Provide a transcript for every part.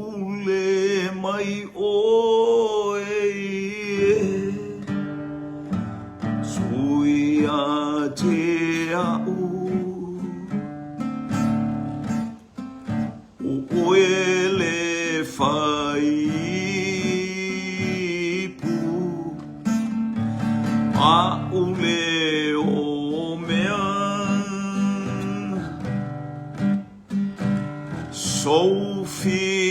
Ule mai oe e Sui a te a'u O oe le whaipu A'u le o mea Sou finagalo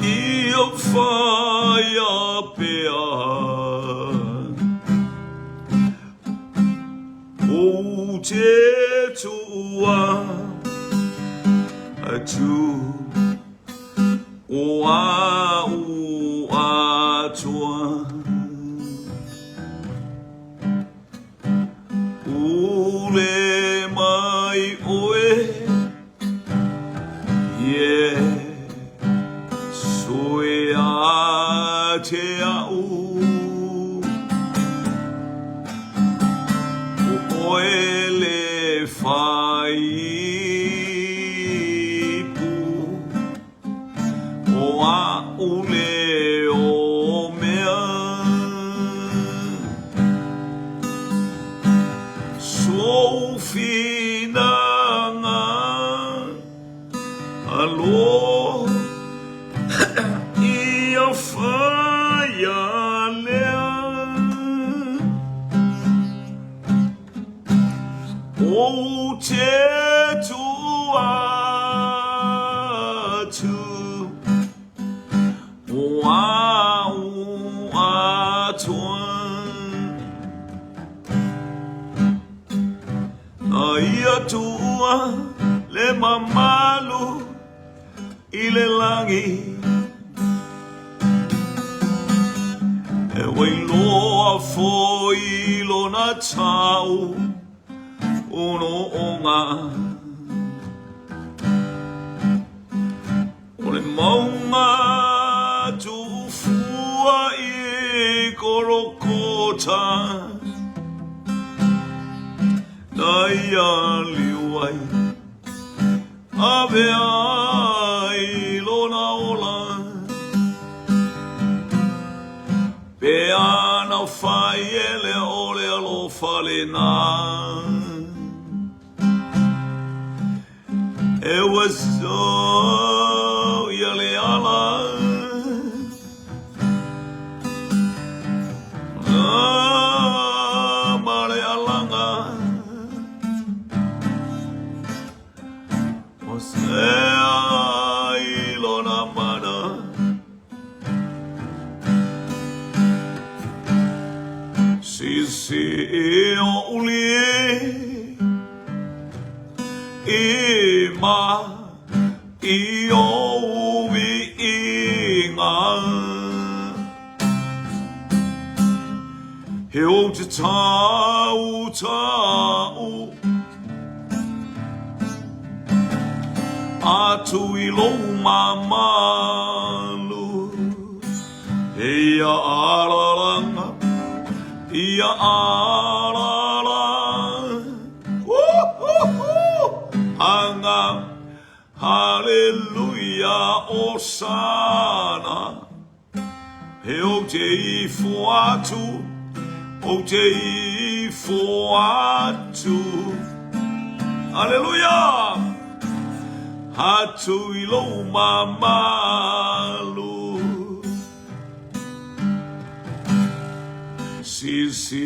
Ia whaia pea Ou te tuua atu O a'u Atua. Ule mai oe, yeah, Sui a te a'u. O oe le whaipu. O a'u le o mea Sou finagalo Ia whaia lea Ou te tua atu O āu Atua. Na ia tuua le mamalu i le lagi. E wailoa foi lona tau onooga. O le maunga tuufua i Korokota, na ia liu ai. Ave ai lona ola. Pe ana whai e le o le alofa lena. E ua so ia le ala. Ma le alanga. O sea i lona mana. Sisi o uli i ma i o viiga. He ou te tau tau atu i lou mamalu. Ia alalanga, ia alala, anga, hallelujah, osana. He ou te ifo atu, ou te ifo atu. Aleluia! Atu i lou mamalu. Sisi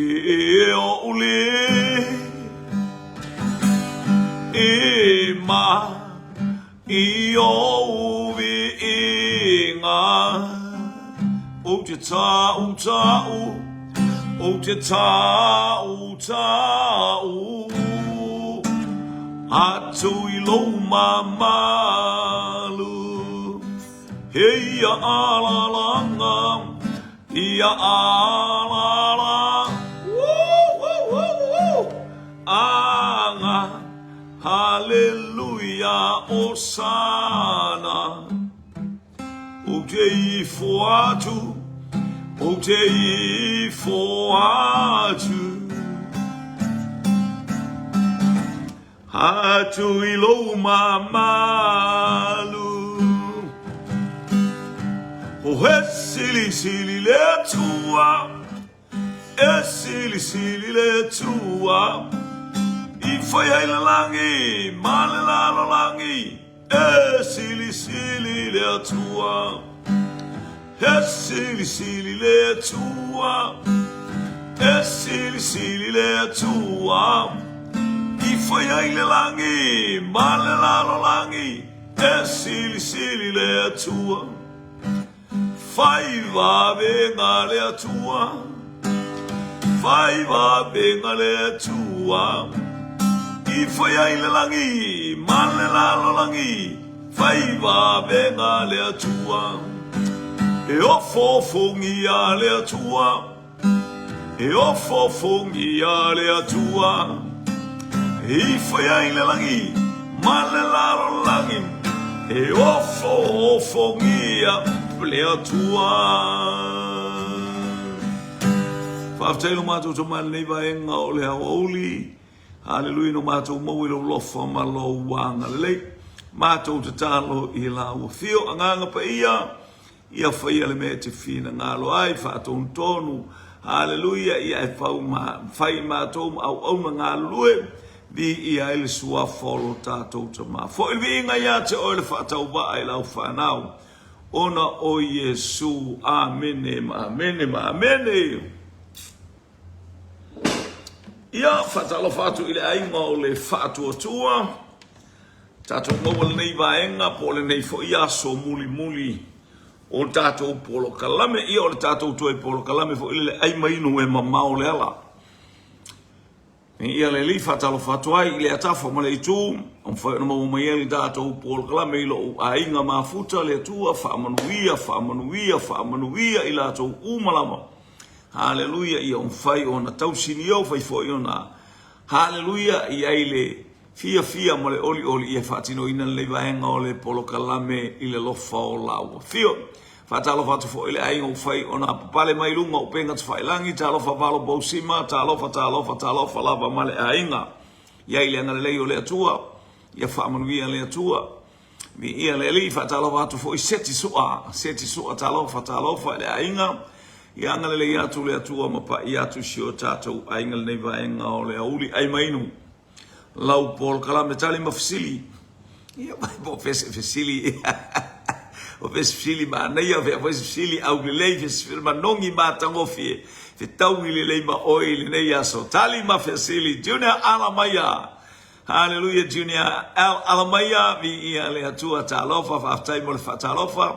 o uli i ma I ōu viiga, ou te tāutaʻu, ou te tāutaʻu atu i lou mamalu. He ia alalanga, ia alala, anga. Haleluia Osana Ou te ifo atu Ou te ifo atu. Atu i lou mamalu. Oh, e silisili le Atua, e silisili le Atua, i fai ai le lagi ma le lalolagi, e silisili le Atua. E silisili le Atua, e silisili le Atua, i fai ai le lagi ma le lalolagi, e silisili le Atua. Fai vavega le Atua, fai vavega le Atua, i fai ai le lagi ma le lalolagi, Fai vavega le Atua, e ofoofogia le Atua, e ofoofogia le Atua, i fai ai le lagi ma le lalolagi, e ofoofogia le Atua. Faafetai lo matou tama i lenei vaega o le aoauli. Haleluia no matou maua i lou lofa ma lou agalelei. Matou tatalo i lau afio agaga paia ia faia le mea e te finagalo ai faatonutonu. Haleluia ia e fau ma fai matou ma auauna galulue viia ai le suafa o lo tatou Tama. Foi le viiga ia te oe le faatauvaa i lau fanau ona o Iesu. Amene ma amene ma amene. Ia, faatalofa atu i le aiga o le Faatuatua, tatou maua lenei vaega po o lenei foi aso mulimuli o tatou polokalame. Ia, o le tatou toe polokalame foi lele ai ma inu e mamao le ala. Ia le Alii faatalofa atu ai i le atafa ma le itu, o mafai ona maua mai ai le tatou polokalame i lou aiga mafuta le Atua, faamanuia, faamanuia, faamanuia i latou uma lava. Haleluia, ia mafai ona tausinio, fai foi ona haleluia i ai le fiafia ma le olioli ia faatinoina lenei vaega o le polokalame i le alofa o lau afio. Faatalofa atu foi i le aiga ua fai ona papale mai luga o upega tafailagi, talofa Valo Pousima, talofa, talofa, talofa lava ma le aiga. I ai le agalelei o le Atua, ia faamanuia le Atua. Viia le Alii, faatalofa atu foi Seti Sua, Seti Sua, talofa, talofa i le aiga. Ia agalelei atu le Atua ma pai atu i si o tatou aiga lenei vaega o le aoauli ai ma inu. Lau polokalame tali ma fesili. Ia mai po fese fesili. O fese fesili manaia, fea foi se fesili aulelei, fese fesili manogi matagofie. Fetaui lelei ma oe i lenei aso. Tali ma fesili. Junior Alamaia. Haleluia Junior Al Alamaia viia le Atua talofa faafetai mo le faatalofa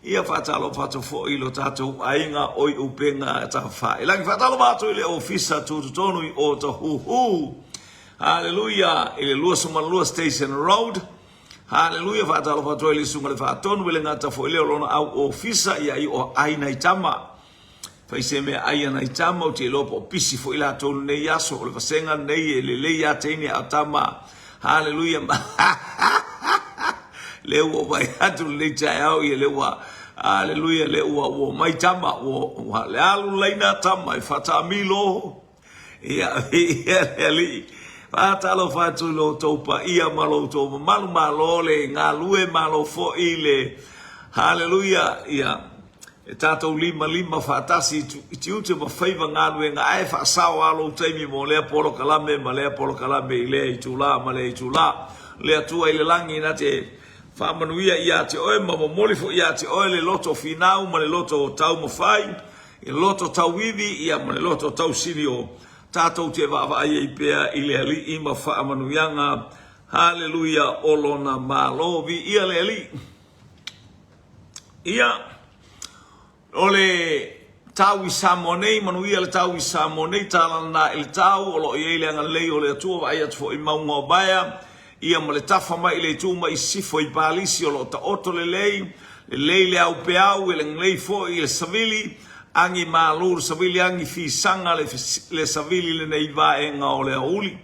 ia faatalofa atu foi i lo tatou aiga oi upega tafailagi faatalofa atu i le ofisa tutotonu i Otahuhu Haleluia i le 22 Station Road Haleluia faatalofa atu ai le susuga le faatonu i le gata foi lea o lona au ofisa ia i o aina i tama Fai se mea ai a nai tama, ou te iloa po o pisi foi latou lenei aso, o le vasega lenei e lelei a teine a o tama. Haleluia. Lea ua ou vaai atu lenei taeao, ia lea ua, haleluia, lea ua, ua omai tama, ua, ua le alu laina tama e faataamilo. Ia, ia le Alii. Faatalofa atu i lo outou paia ma lo outou mamalu, malo le galue, malo foi le, haleluia, ia, E tatou limalima faatasi i tiute ma faiva galuega ae faasao a lou taimi mo lea polokalame ma lea polokalame i lea itula ma lea itula. Le Atua i le lagi na te faamanuia ia te oe ma momoli foi ia te oe le loto finau ma le loto taumafai, le loto tauivi ia ma le loto tausili o tatou te vaavaai ai pea i le Alii ma faamanuiaga. Haleluia o lona Malo. Viia le Alii. Ia, o le tau i Samoa nei, manuia le tau i Samoa nei, tala lena i le tau, o lo o i ai le agalelei o le Atua, vaai atu foi i mauga o Vaea, ia ma le tafa mai i le itu mai i sisifo i Palisi, o lo o taoto lelei, lelei le aupeau, e lelei foi le savili, agi malu le savili, agi fisaga le savili i lenei vaega o le aoauli.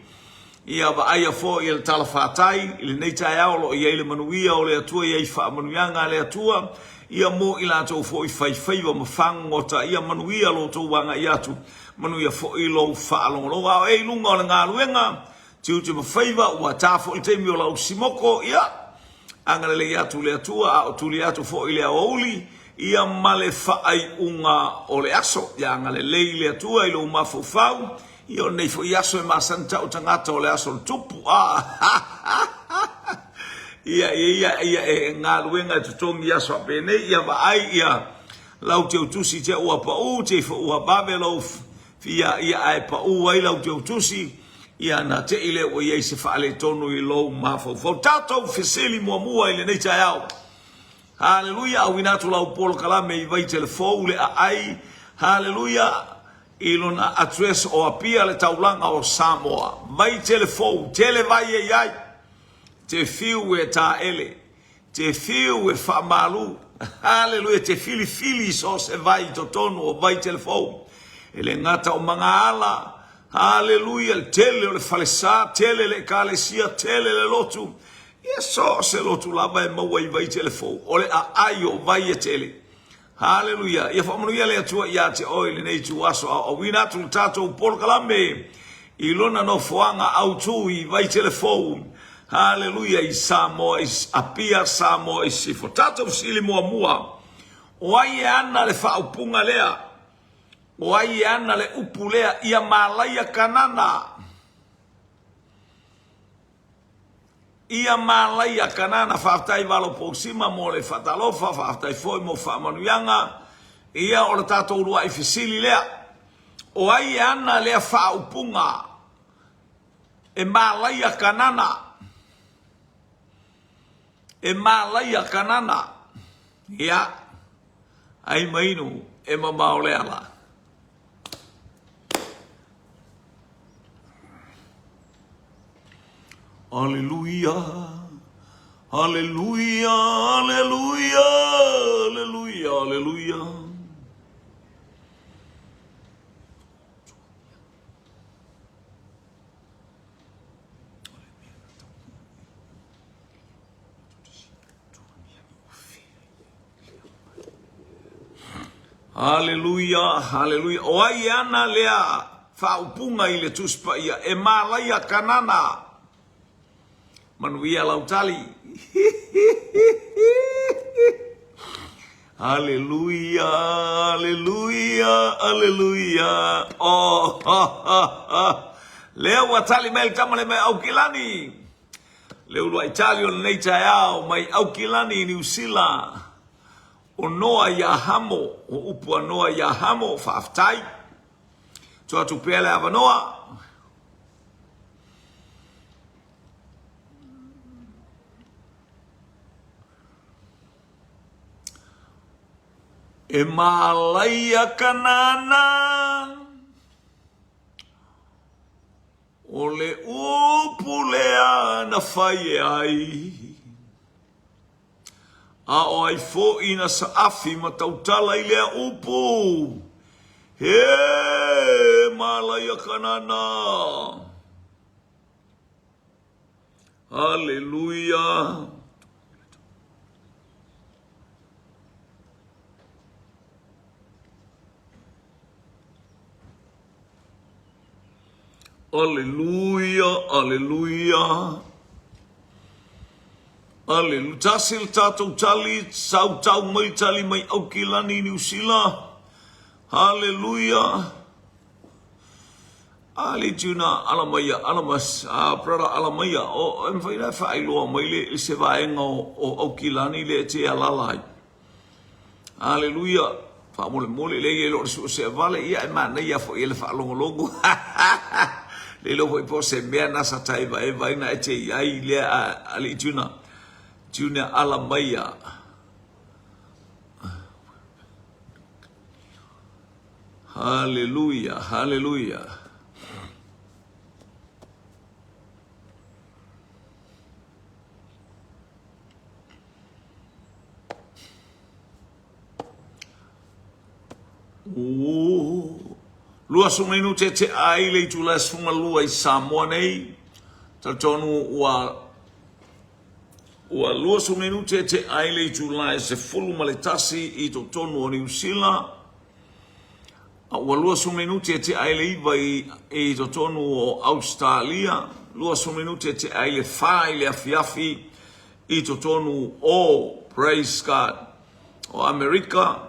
Ia vaaia foi e le talafatai i lenei taeao o lo o i ai le manuia o le Atua, i ai faamanuiaga a le Atua, ia mo i latou foi faifaiva ma fagogota, ia manuia lo outou agai atu, manuia foi lou faalogologo. A o e i luga o le galuega, tiute ma faiva, ua ta foi le taimi o lau simoko, ia, agalelei atu le Atua, a o tuli atu foi i le aoauli, ia ma le faaiuga o le aso. Ia agalelei le Atua i lou mafaufau, ia o lenei foi aso e masani tau tagata o le aso o le tupu, a ia, ia, ia, e galuega e totogi i aso faapenei, ia vaai, ia, lau teutusi te ua pau, te ifo ua vave lou fia, ia ae pau ai lau teutusi, ia na te i lea ua i ai se faaletonu i lou mafaufau. Tatou fesili muamua i lenei taeao. Haleluia, auina atu lau polokalame i Vaitelefou le aai, haleluia, i lona address o Apia le taulaga o Samoa. Vaitelefou, tele vai e i ai, te fiu e taele. Te fiu e faamalu. Haleluia, te filifili i so o se vai i totonu o Vaitelefou. E le gata o Magaala, haleluia, le tele o le falesa, tele le ekalesia, tele le lotu. Ia so o se lotu lava e maua i Vaitelefou, o le aai o vai e tele. Haleluia! Ia faamanuia le Atua ia te oe i lenei ituaso a o auina atu le tatou polokalame i lona nofoaga autu i Vaitelefou. Haleluia! I Samoa, i Apia, Samoa i Sisifo. Tatou fesili muamua, o ai e ana le faaupuga lea? O ai e ana le upu lea, ia malaia Kanana? Ia Malaia Kanana, faafetai Valo Pousima mo le faatalofa, faafetai foi mo faamanuiaga. Ia o le tatou uluai fesili lea. O ai e ana lea faaupuga e Malaia Kanana? E Malaia Kanana. Ia, ai ma inu e mamao le ala. Aleluia, aleluia, aleluia, aleluia, aleluia. Haleluia, haleluia. O ai e ana lea faaupuga i le Tusi Paia? E malaia Kanana. Manuia lau tali. Haleluia, haleluia, haleluia. Oh, ha, ha, ha. Lea ua tali mai le tama le mai Aukilani. Le uluai tali o lenei taeao mai Aukilani i Niu Sila. O Noa iā Hamo, o upu a Noa iā Hamo, faafetai. Tuu atu pea le avanoa. E malaia Kanana. O le upu lea na fai e ai. A o ai foi na saafi ma tautala i lea upu? He malaia Kanana! Haleluia! Aleluia, aleluia. Aleluia. Tasi le tatou tali, sau tau mai tali mai Aukilani, Niu Sila. Haleluia. A le tuna ala maia, ala mas, a brother ala maia. O, e mawhai la whaailoa mai le se vaenga o, o Aukilani le e te alala ai. Aleluia! Faamolemole, leai e le o le suesuevale, ia e manaia foi e le faalogologo. Le iloa foi po o se mea na sa taevaeva ai na e te i ai lea a alii Juna. Junior ala maia. Haleluia, haleluia. 20 minute e tea ai le itula e 12 i Samoa nei. Talitonu ua ua 20 minute e tea ai le itula e 11 i totonu o Niu Sila. A ua 20 minute e tea ai le 9 i, i totonu o Australia. 20 minute e tea ai le fa i le afiafi i totonu o, praise God, o Amerika,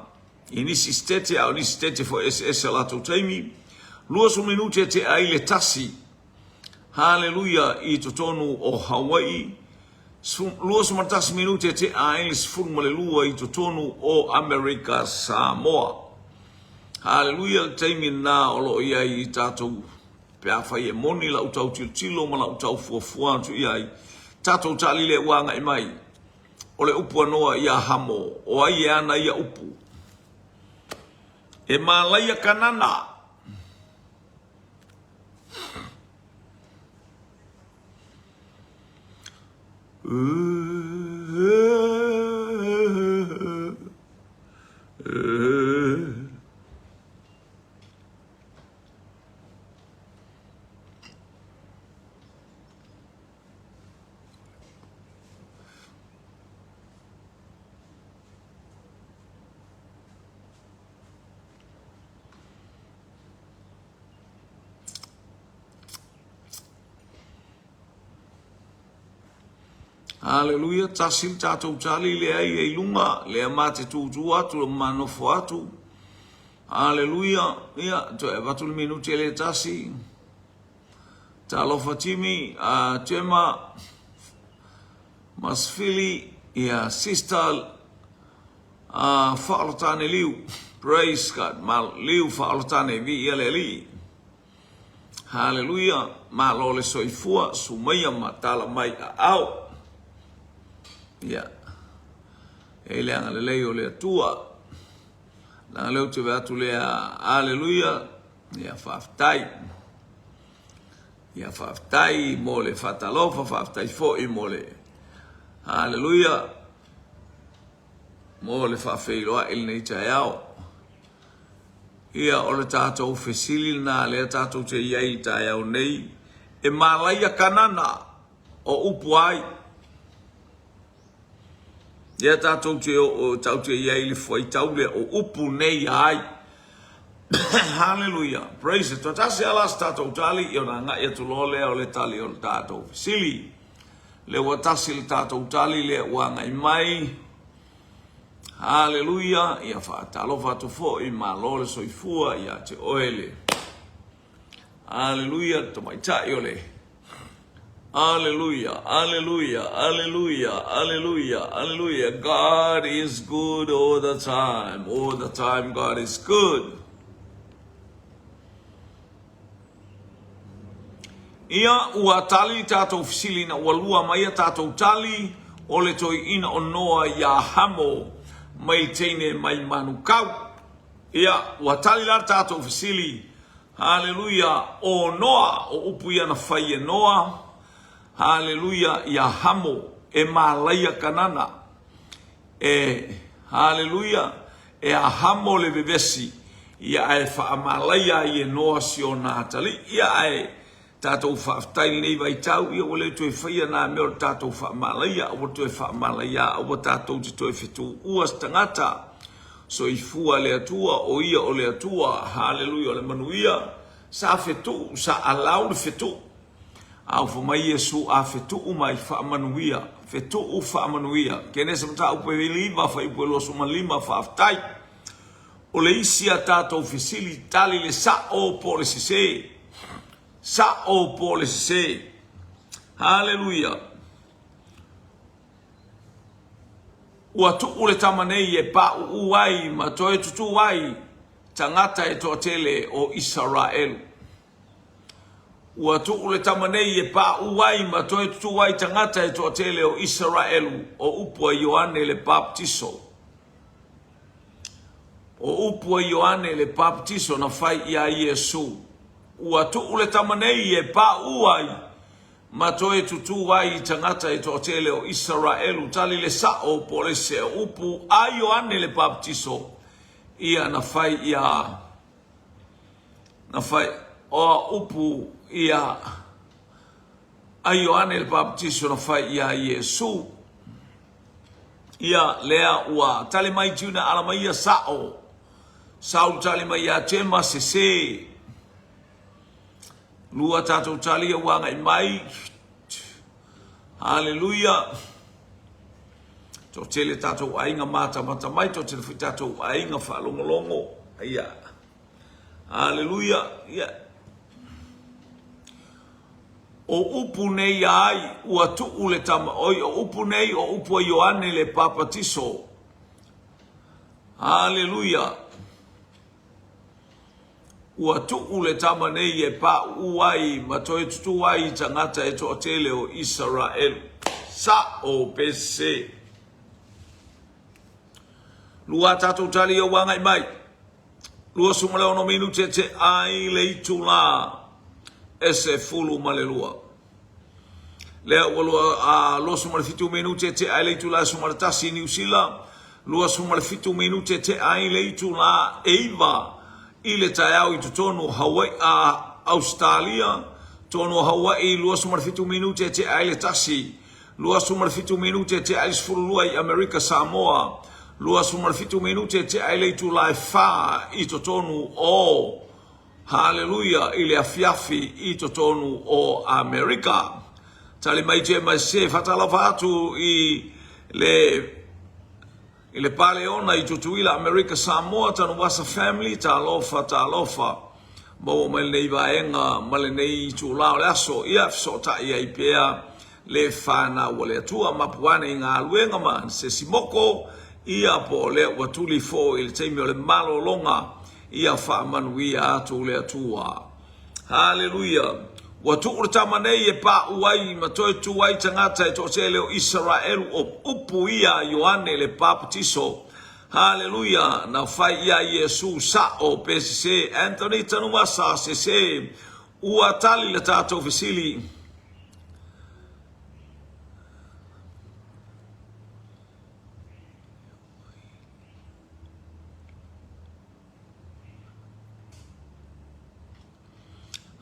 i nisi sitete, a o nisi sitete foi e eseese a latou taimi. 20 minute e tea ai le tasi, haleluia, i totonu o Hawaii. 21 minute e tea ai le 12 i totonu o Amerika Samoa. Haleluia, le taimi lena o lo o i ai i tatou pe afai e moni lau tau tilotilo ma lau tau fuafua atu i ai, tatou taalile ua agai mai. O le upu a Noa ia Hamo, o ai e ana ia upu? E malaia Kanana. Haleluia, tasi le tatou tali lea ia i luga, lea ma te tūtū atu, ma nofo atu. Haleluia, ia, toe avatu le minute le tasi. Talofa Jimmy, Gemma, Masfili, ia, Sister, Faaolatane Liu, praise God, ma Liu Faaolatane, viia le Alii. Haleluia, malo le soifua, sumaia ma tala mai aao. Ia, e le agalelei o le Atua. Leaga lea ou te vaai atu lea, haleluia, ia faafetai. Ia faafetai mo le faatalofa, faafetai foi mo le, haleluia, mo le faafeiloai i lenei taeao. Ia, o le tatou fesili lena lea tatou te i ai i le taeao nei, e malaia Kanana o upu ai. Lea tatou te oo, tatou te i ai i le fuaitau lea o upu nei ai. Haleluia. Praise it. Tasi ala se tatou tali, ia ona agai atu loa lea o le tali o le tatou fesili. Lea ua tasi le tatou tali lea ua agai mai. Haleluia. Ia faatalofa atu foi, malo le soifua ia te oe le. Haleluia, le tamaitai o le. Haleluia, haleluia, haleluia, haleluia, haleluia. God is good all the time. All the time God is good. Ia, ua tali tatou fesili ina ua lua mai a tatou tali o le toeaina o Noa iā Hamo mai le teine mai Manukau. Ia, ua tali la le tatou fesili, haleluia, o Noa, o upu ia na fai e Noa, haleluia, iā Hamo, e malaia Kanana. E, haleluia, e ahamo le vevesi, ia ae faamalaia ai e Noa si ona atalii. Ia ae tatou faafetai i lenei vaitau, ia ua le toe faia nā mea o le tatou faamalaia, aua toe faamalaia, aua tatou te toe fetuua se tagata. Soifua le Atua, o ia o le Atua, haleluia, o le manuia, sa fetuu, sa alau le fetuu. A ua fai mai Iesu, A fetuu mai, faamanuia, fetuu, faamanuia. Kenesa mataupu e 9, fuaiupu e 25, Faafetai. O le isi a tatou fesili, tali le sa'o po o le sesē. Sa'o po o le sesē. Haleluia. Ua tuu le tama nei e paʻuʻu ai ma toe tutū ai tagata e toatele o Isaraelu. Ua tuu le tama nei e paʻu ai ma toe tutū ai tagata e toatele o Isaraelu, o upu a Ioane le Papatiso. O upu a Ioane le Papatiso na fai iā Iesu. Ua tuu le tama nei e paʻu ai ma toe tutū ai i tagata e toatele o Isaraelu. Tali le saʻo po o le sese o upu a Ioane le Papatiso ia na fai iā Na fai o upu ia a Ioane le Papatiso na fai iā Iesu. Ia lea ua tali mai Juna ala mai ia sa'o. Saulu tali mai iā Jema sesē. Lua tatou tali ia ua agai mai. Haleluia. Toatele tatou aiga matamata mai, toatele foi tatou aiga faalogologo. Ia. Haleluia. Ia. O upu nei ia ai ua tuu le tama oi o upu nei o upu a Ioane le Papatiso. Haleluia. Ua tuu le tama nei e pauu ai ma toe tutū ai i tagata e toatele o Isaraelu. Sa'o pe sese. Lua a tatou tali ia ua agai mai. 26 minute te ai le itulā e 12. Lea ua lua, 27 minute tea ai le itula e 11 i Niu Sila, 27 minute tea ai le itula e 9 i le taeao i totonu o Hawaii, a, Ausetalia, totonu o Hawaii, 27 minute tea ai le 1, 27 minute tea ai le 12 i Amerika Samoa, 27 minute tea ai le itula e 4 i totonu o Haleluia i le afiafi i totonu o Amerika. Tali mai te mai se fatalofa atu i le i le Paleona i Tutuila Amerika Samoa Tanuvasa family talofa talofa maua mai lenei vaega ma lenei itula o le aso ia fesootai ai pea le fanau a le Atua mapu ane i galuega ma se isi moko ia po o lea ua tuli foi i le taimi o le malologa Ia faamanuia atu le Atua. Haleluia! Ua tuu le tama nei e paʻu ai ma toe tu ai tagata e toatele o Isaraelu o upu ia a Ioane le Papatiso. Haleluia! Na fai ia Iesu saʻo pe sese. Anthony Tanuvasa, sese. Ua tali le tatou fesili.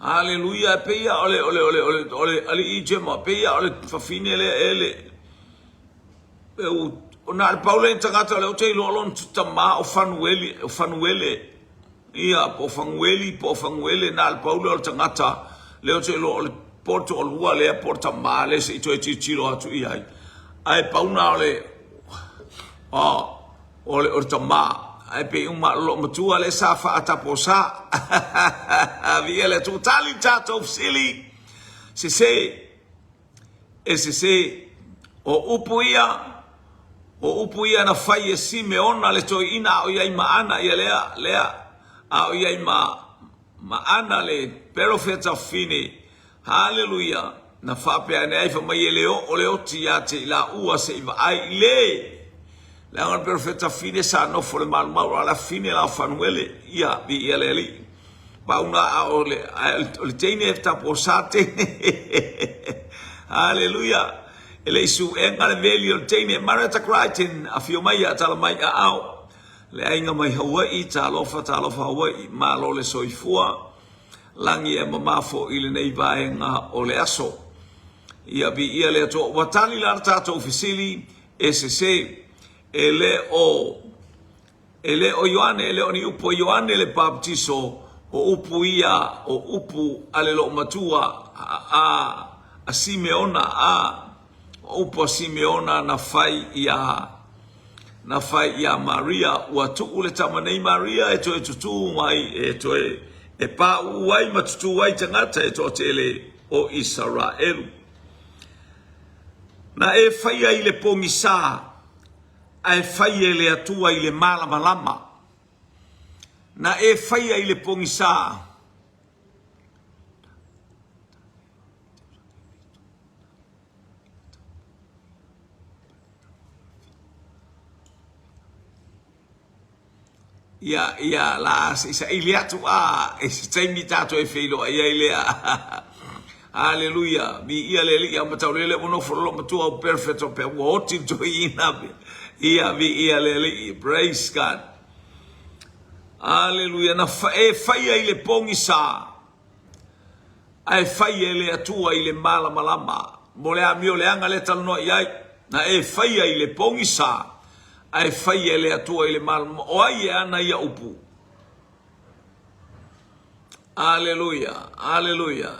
Aleluia, e pei o le o le o le o le o le alii Jema, pei o le fafine lea e le e u o na le pau le tagata o le o te iloa lona tama o Fanueli, o Fanuele. Ia, po o Fanueli, po o Fanuele, na le pau lea o le tagata lea o te iloa o le po o le toalua lea po o le tama lea se i toe tilotilo atu i ai. Ae pau na o le o le, o le tama, ae pei uma o loo matua lea sa faataposa. Viia le Atua. Tali le tatou fesili. Sese, e sese. O upu ia, o upu ia na fai e Simeona le toeaina a o i ai ma Ana, ia lea, lea, a o i ai ma, ma Ana le perofeta fine. Haleluia! Na faapea ane ai, fai mai e le oo le oti ia te i laua se i vaai i le Leaga o le perofeta fine sa nofo i le malumau, a o le afafine la o Fanuele, ia, viia le Alii. Pau na a o le, o le teine e taposa teine. Haleluia! E le i suega le veli o le teine. Marietta Crichton, afio mai ia tala mai aao. Le aiga mai Hawaii, talofa, talofa Hawaii, malo le soifua. Lagi e mamafo i lenei vaega o le aso. Ia viia le Atua. Ua tali la le tatou fesili, e sese. E le o, e le o Ioane, e le o ni upu a Ioane le Papatiso, o upu ia, o upu a le loomatua a, a, a Simeona, a, o upu a Simeona na fai iā, na fai iā Maria, ua tuu le tama nei Maria e toe tutū mai, e toe, e pāuu ai ma tutū ai tagata e toatele o Isaraelu. Na e faia i le pogisa, ae fai e le Atua i le malamalama. Na e faia i le pogisa. Ia, ia, la se i saili atu, a, i se taimi tatou e feiloai ai lea. Aleluia, viia le Alii, a matau lele ua nofo le loomatua o perfect o pea ua oti le toeaina. Ia, viia le Alii, praise God. Aleluia, na fa, e faia i le pogisa. Ae fai e le Atua i le malamalama. Mo le amio leaga lea talanoa i ai, na e faia i le pogisa, ae fai e le Atua i le malamalama. O ai e ana ia upu? Aleluia, aleluia.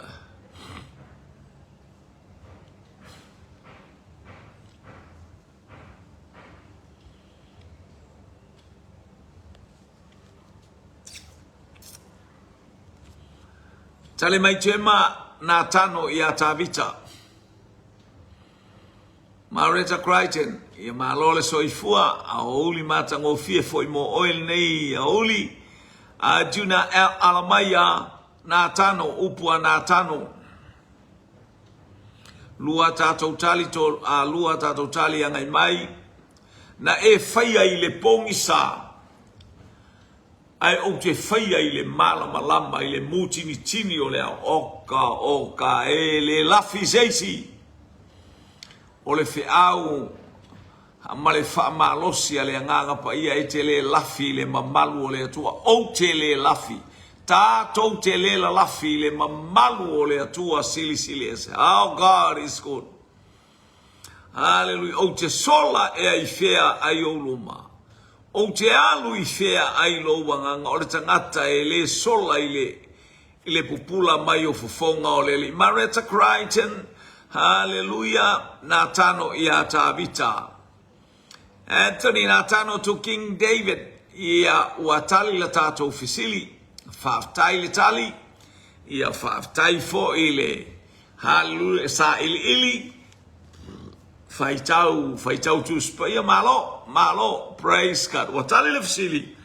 Tali mai Gemma Natano iā Tavita. Mareta Crichton, ia malo le soifua, a o uli matagofie foi mo oe lenei aoauli. A Juna Alamaia Natano, upu a Natano. Lua tatou tali to, a lua tatou tali agai mai. Na e faia i le pogisa, ae ou te faia i le malamalama, i le mutinitini o le ao. Oka, oka, e le lafi se isi. O le feau ma le faamalosi a le Agaga Paia e te le lafi i le mamalu o le Atua. Ou te le lafi. Tatou te le lalafi i le mamalu o le Atua Silisili Ese. Oh, God is good. Haleluia. Ou te sola ea i fea ai ou luma. Ou te alu i fea ai lou agaga. O le tagata e le sola i le, i le pupula mai o fofoga o le Alii. Mareta Crichton, haleluia, Natano iā Tavita. Anthony Natano to King David, ia ua tali la tatou fesili. Faafetai le tali, ia faafetai foi le haleluia sailiili, faitau, faitau Tusi Paia, malo, malo, praise God. Ua tali le fesili,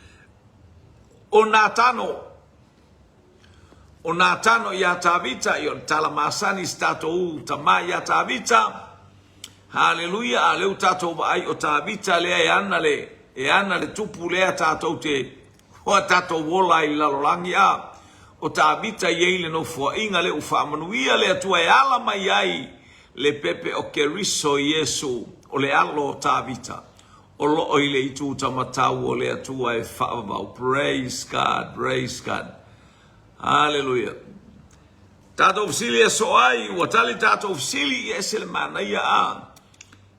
o Natano, O Natano iā Tavita, ia o le tala masani i se tatou tama iā Tavita. Haleluia, a lea ua tatou vaai o Tavita lea e ana le, e ana le tupu lea tatou te, ua tatou ola ai i le lalolagi a. O Tavita i ai le nofoaiga lea ua faamanuia le Atua e ala mai ai le pepe o Keriso Iesu, o le alo o Tavita. O lo o i le itu tamatau o le Atua e faavavau. Praise God, praise God. Hallelujah. Tatou fesili e soo ai, ua tali tatou fesili, e ese le manaia a.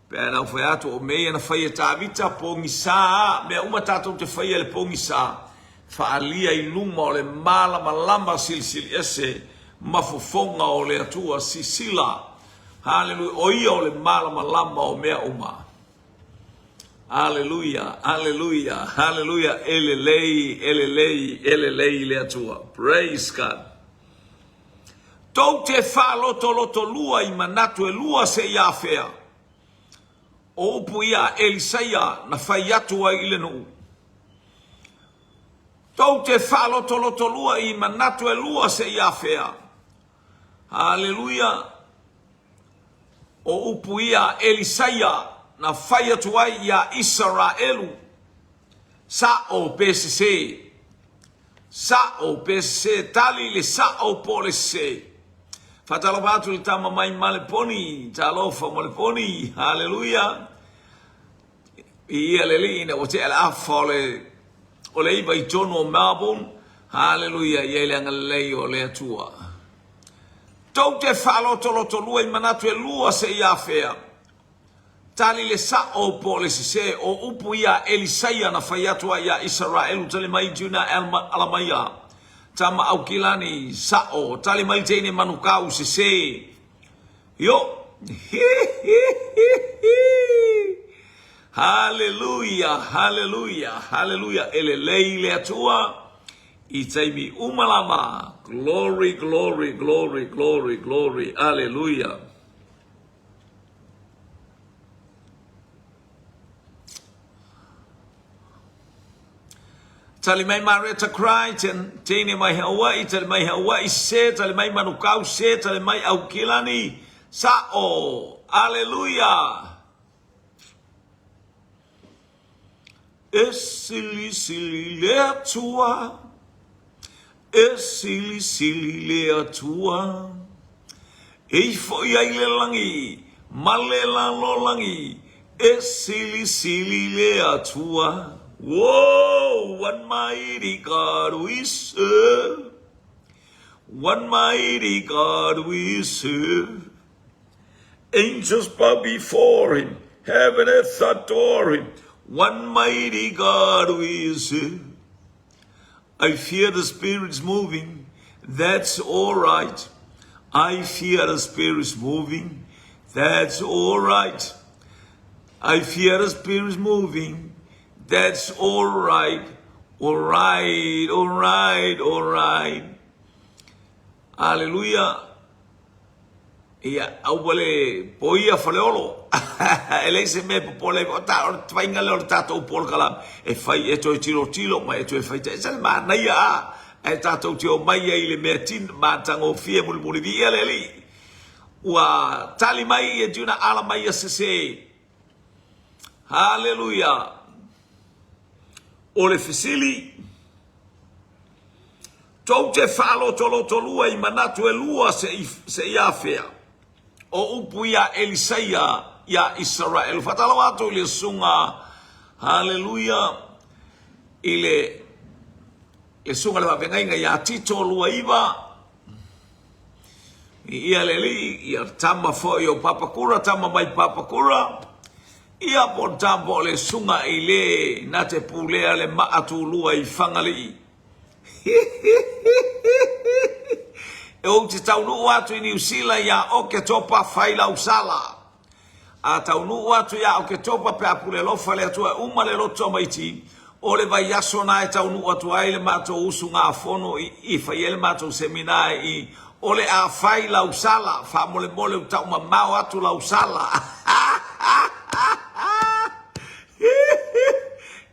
Pe a nau fai atu o mea ia na fai e Tavita, pogisa a, mea uma tatou te faia i le pogisa, faaalia i luma o le malamalama silisili ese ma fofoga o le Atua, sisila. Hallelujah. O ia o le malamalama o mea uma. Aleluia, aleluia, aleluia, e lelei, e lelei, e lelei le Atua. Praise God. Tou te faalotolotolua i manatu e lua seia afea. O upu ia a Elisaia na fai atu ai i le nuu. Tou te faalotolotolua i manatu e lua seia afea. Aleluia. O upu ia a Elisaia na fai atu ai iā Isaraelu, Sa'o pe sesē, sa'o pe sesē, tali i le sa'o po o le sesē. Faatalofa atu i le tama mai Maleponi, talofa Maleponi, haleluia. Viia le Alii ina ua tea le afa o le o le iva i tonu o Melbourne, haleluia, i ai le agalelei o le Atua. Tou te faalotolotolua i manatu e lua seia afea. Tali le sa'o po o le sesē, o upu ia a Elisaia na fai atu ai iā Isaraelu, tali mai Juna Alamaia, tama Aukilani, sa'o, tali mai teine Manukau, sesē. Io! Hi hi hi hi! Haleluia, haleluia, haleluia, e lelei le Atua i taimi uma lava. Glory, glory, glory, glory, glory, aleluia. Tali mai Mareta Crichton, teine mai Hawaii, tali mai Hawaii, se, tali mai Manukau, se, tali mai Aukilani, sa'o, aleluia. E silisili le Atua, e silisili le Atua, e ifo i ai le lagi ma le lalolagi, e silisili le Atua. Whoa, what mighty God we serve. What mighty God we serve. Angels bow before him, heaven and earth adore him. One mighty God we serve. I feel the spirits moving. That's alright I feel the spirit moving That's alright I feel the spirit moving That's alright Alright, alright, alright Aleluia Ia, aua le poia Faleolo. E leai se mea e popole ai, o ta, o le faiga lea o le tatou polokalame, e fai e toe tilotilo ma e toe fai, e ese le manaia a, ae tatou te omai ai i le mea tin, matagofie mulimuli. Viia le Alii. Ua tali mai ia Juna ala mai ia sese. Haleluia. O le fesili, Tou te faalotolotolua i manatu e lua seia afea? O upu ia a Elisaia iā Isaraelu. Faatalofa atu i le susuga, haleluia, i le le susuga i le faafeagaiga ia Tito 29, Viia le Alii, ia tama foi o Papakura, tama mai Papakura, ia po o le tama po o le susuga i le na te pulea le maa tulua i Fagalii. E ou te taunuu atu i Niu Sila ia Oketopa fai lau sala. A taunuu atu ia Oketopa pe a pule alofa le Atua e uma le loto tamaiti, o le vaiaso na e taunuu atu ai le matou usugafono i i fai ai le matou semina i o le a fai lau sala, faamolemole u taumamao atu lau sala.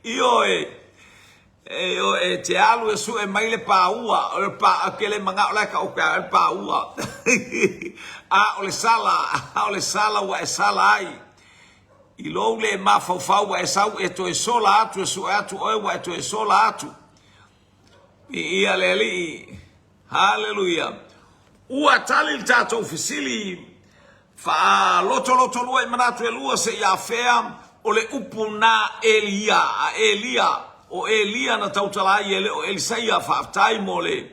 Ioe. E o e te alu e sue mai le pāua, o le pā, ke le manao la e ka oke le pāua. A o le sala, a o le sala ua e sala ai. I lou le mafaufau ua e sau e toe sola atu, e sue atu oe ua e toe sola atu. Viia le Alii. Haleluia. Ua tali le tatou fesili faalotolotolua i manatu e lua seia afea o le upu na Elia a Elia o Elia na tautala ai e le o Elisaia faafetai mo le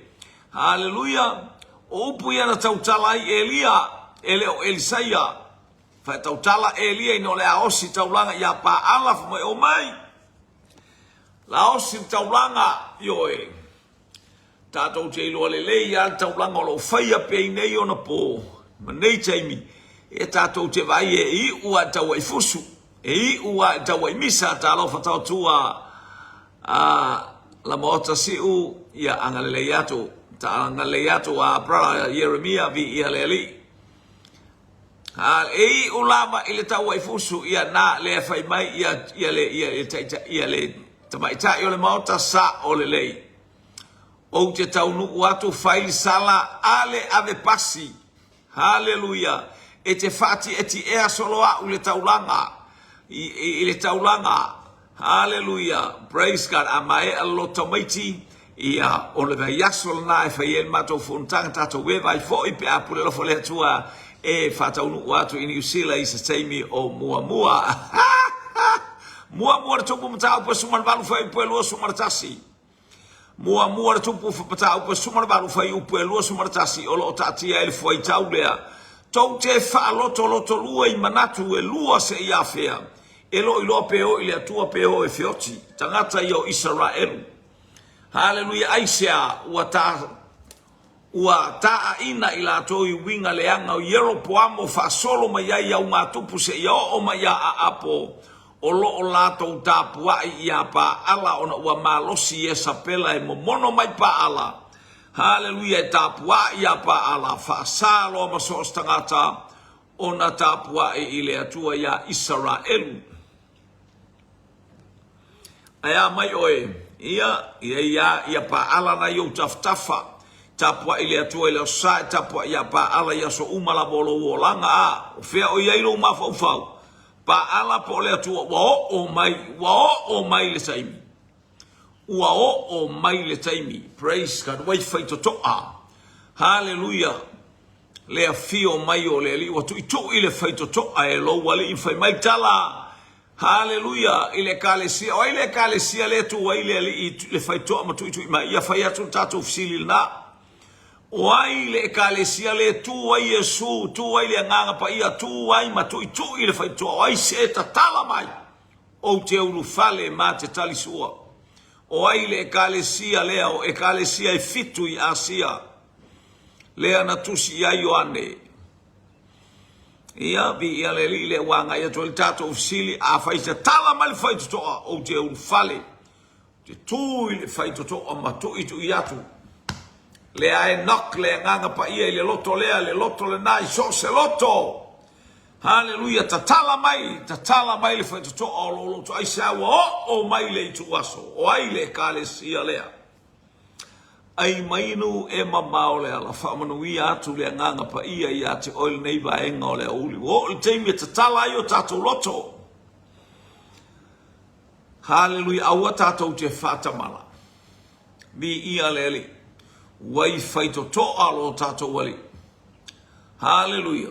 Haleluia o upu ia na tautala ai Elia e le o Elisaia faatautala Elia ina o le a osi taulaga ia Paala fai mai omai la osi le taulaga ioe Tatou te iloa lelei lava le taulaga o lo o faia pea i nei ona po ma nei taimi, e tatou te vaai e iu lava i le tauaifusu, e iu lava i le tauaimisa. Talofa taotua a Lamaota Siu, ia agalelei atu, agalelei atu a brother Ieremia, viia le Alii. A e iu lava i le tauaifusu, ia na lea fai mai ia, ia le, ia, ia, ia le tamaitai o le maota sa o lelei. Ou te taunuu atu fai le sala ale ave pasi. Haleluia! E te faatietiea solo a'u i le taulaga, i, i, i le taulaga. Haleluia! Praise God! A maea le loto tamaiti, ia, o le vaiaso lena e fai ai le matou fonotaga, tatou eva ai foi pe a pule alofa le Atua e faataunuu atu i Niu Sila i se taimi o muamua. Muamua le tupu mataupu e 18 fuaiupu e 21. Muamua le tupu mataupu e 18 fuaiupu e 21 o lo o taatia ai le fuaitau lea, Tou te faalotolotolua i manatu e lua seia afea, e loiloa pe o i le Atua pe o e feoti, tagata ia o Isaraelu. Haleluia! Aisea ua ta Ua taaina i latou i uiga leaga o Ieropoamo faasolo mai ai augatupu seia oo mai ia Aapo, o lo o latou tapuai iā Paala ona ua malosi Iesapela e momono mai Paala. Haleluia e tapuai iā Paala, faasa loa ma so o se tagata ona tapuai i le Atua iā Isaraelu. Ae a mai oe, ia, ia ia, ia Paala na i ou tafatafa. Tapuai i le Atua i le Aso Sa, e tapuai iā Paala i aso uma lava o lou olaga, a o fea o i ai lou mafaufau? Paala po o le Atua, ua oo mai, ua oo mai le taimi. Ua oo mai le taimi. Praise God. Ua i faitotoa. Haleluia. Le afio mai o le Alii, ua tuitui le faitotoa e lou Alii, fai mai tala, Haleluia, i le Ekalesia. O ai le Ekalesia lea e tu ai le Alii le faitotoa ma tuitui mai? Ia fai atu le tatou fesili lena. O ai le Ekalesia lea e tu ai Iesu, tu ai le Agaga Paia, tu ai ma tuitui le faitotoa? O ai se tatala mai? Ou te ulufale ma te talisua. O ai le Ekalesia lea? O Ekalesia e fitu i Asia. Lea na tusi i ai Ioane. Ia, viia le Alii lea ua agai atu ai le tatou fesili, afai tatala mai le faitotoa, ou te ulufale, ou te tu i le faitotoa ma tuitui atu. Lea e knock le Agaga Paia i le loto lea, le loto lena i so o se loto. Haleluia, tatala mai, tatala mai le faitotoa o lou loto. Aisea ua oo mai le ituaso? O ai le Ekalesia lea? Ai mainu e mamao le ala, faamanuia atu le Agaga Paia ia te oe lenei vaega o le aoauli. Ua oo i le taimi e tatala ai o tatou loto. Haleluia, aua tatou te faatamala. Viia le Alii. Ua i faitotoa lo tatou Alii. Haleluia.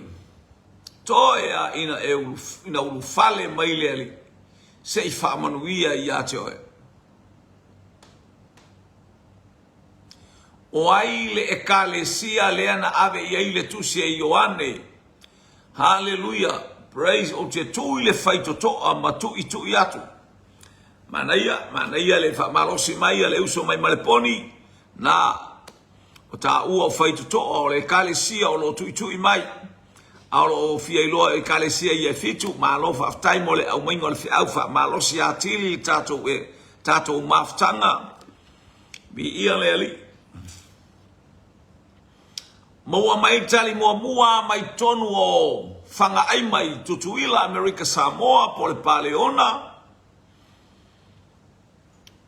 Toe a ina e ulu, ina ulufale mai le Alii, se i faamanuia ia te oe. O ai le Ekalesia lea na ave i ai le tusi a Ioane? Haleluia! Praise, ou te tu i le faitotoa ma tuitui atu. Manaia, manaia le faamalosi mai a le uso mai Maleponi, na o taua o faitotoa o le Ekalesia o lo o tuitui mai, a o lo o fia iloa Ekalesia ia e fitu. Malo faafetai mo le aumaiga o le feau faamalosi atili le tatou e tatou mafutaga. Viia le Alii. Maua mai le tali muamua mai totonu o Fagaaima i Tutuila, Amerika Samoa, po o le Paleona,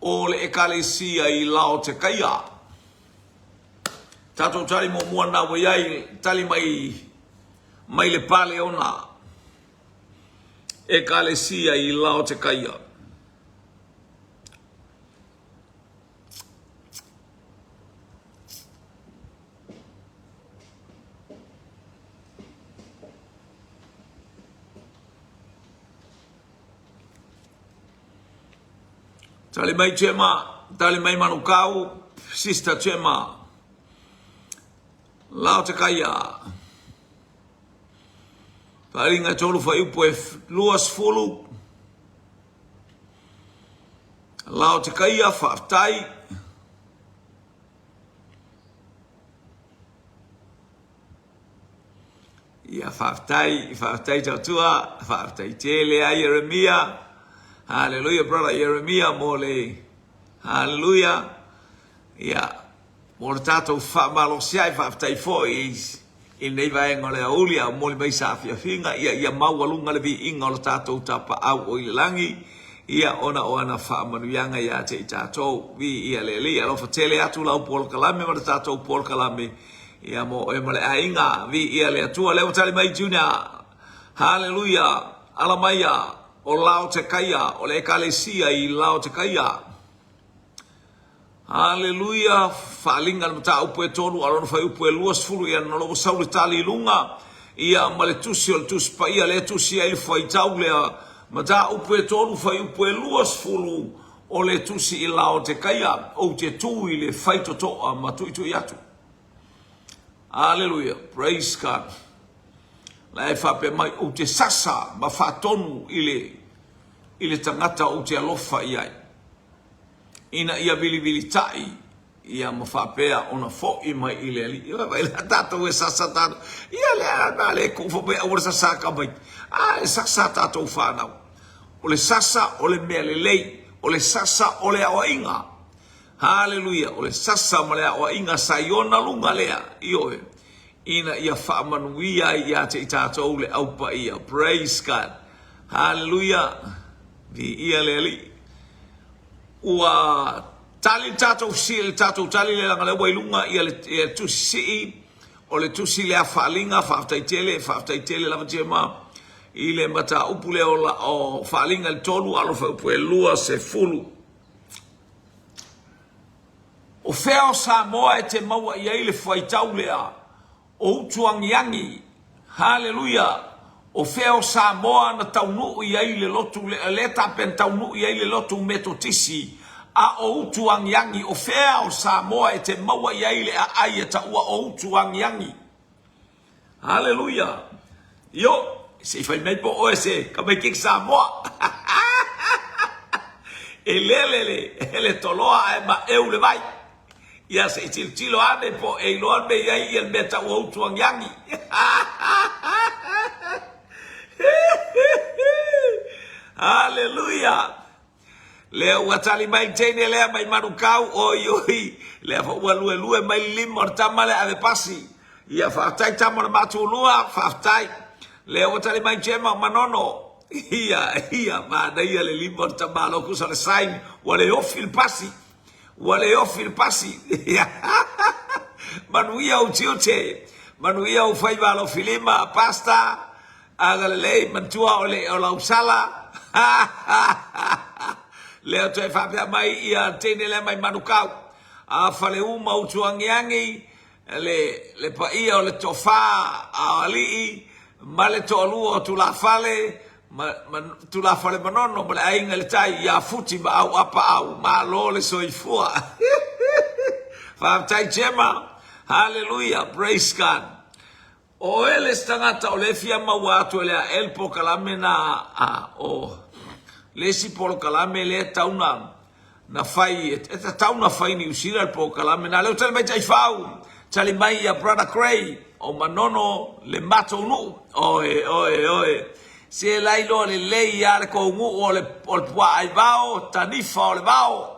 o le Ekalesia i Laotekaia. Tatou tali muamua na ua i ai, tali mai mai le Paleona, Ekalesia i Laotekaia. Tali mai Gemma, tali mai Manukau, Sister Gemma. Lao te kaia. Faaaliga e tolu fuaiupu e 20. Laotekaia, faafetai. Ia faafetai, faafetai tautua, faafetai tele a Ieremia. Haleluia brother Ieremia mo le haleluia. Ia Mo le tatou fefaamalosi ai, faafetai foi i lenei vaega o le aoauli a o momoli mai saafiafiga, ia ia maualuga le viiga o le tatou Tapaau o i le lagi, ia ona o ana faamanuiaga ia te i tatou. Viia le Alii, alofa tele atu lau polokalame ma le tatou polokalame, ia mo oe ma le aiga. Viia le Atua, lea ua tali mai Junior. Haleluia, ala maia o Laotekaia, o le Ekalesia i Laotekaia. Aleluia! Faaaliga le mataupu e tolu a lona fuaiupu e 20 ia na ua sau le tali i luga ia ma le tusi o le tusi paia lea e tusi ai le fuaitau lea mataupu e tolu fuaiupu e 20 o le tusi i Laotekaia ou te tu i le faitotoa ma tuitui atu. Aleluia! Praise God! La e faapea mai ou te sasa ma faatonu i le i le tagata ou te alofa i ai. ina ia vilivilitai ia ma faapea ona foi mai i le Alii. Ia vaai la tatou e sasa tatou. Ia lea na le tuu fai mai aua le sasa tamaiti. A e sasa tatou fanau. O le sasa o le mea lelei. O le sasa o le aoaiga. Haleluia. O le sasa ma le aoaiga sa i ona luga lea. Ioe. Ina ia faamanuia ai ia te i tatou le Au Paia. Praise God. Haleluia. Viia le Alii. Ua tali le tatou fesili, le tatou tali lea leaga lea ua i luga ia le, ia le tusi sii, o le tusi lea faaaliga, faafetai tele, faafetai tele lava Gemma i le mataupu lea o, la, o faaaliga i le tolu alo fuaiupu e 20. O fea o Samoa e te maua i ai le fuaitau lea? O Utuagiagi, Haleluia! O fea o Samoa na taunuu i ai le lotu le, lea tape na taunuu i ai le lotu Metotisi, a o Utuagiagi, o fea o Samoa e te maua i ai le aai e taua o Utuagiagi? Haleluia! Io, se i fai mai po o oe se tamaititi Samoa. E lele le, le toloa ae maeu le vai. Ia se i tilotilo ane po o e iloa le mea e i ai ia le mea e tau o Utuagiagi. Haleluia! Lea ua tali mai le teine lea mai Manukau, oi oi, lea foi ua luelue mai le lima o le tama lea ave pasi. Ia faafetai tama o le Matulua, faafetai. Lea ua tali mai Gemma o Manono. Ia, ia, manaia le lima o le tamaloa tusa o le sign, ua le ofi le pasi. Ua le ofi le pasi. Manuia ou tiute, manuia ou faiva alofilima, Pastor, agalelei, manatua o le o lau sala. Lea toe faapea mai ia teine lea mai Manukau. A Faleu ma Utuagiagi, le, le paia o le tofa a alii ma le toalua o Tulafale, ma, ma Tulafale Manono ma le aiga i le tai ia Futi ma Auapaau, malo le soifua. Faafetai Gemma. Hallelujah. Praise God. O oe le isi tagata o lea e fia maua atu e le ae le polokalame na a o le isi polokalame lea e tau na na fai e tatau na fai i Niu Sila le polokalame na lea ua tali mai Taifau tali mai ia Brother Gray o Manono le matou nuu oe oe oe se la iloa lelei a le kou nuu o le o le puaa ai vao tanifa o le vao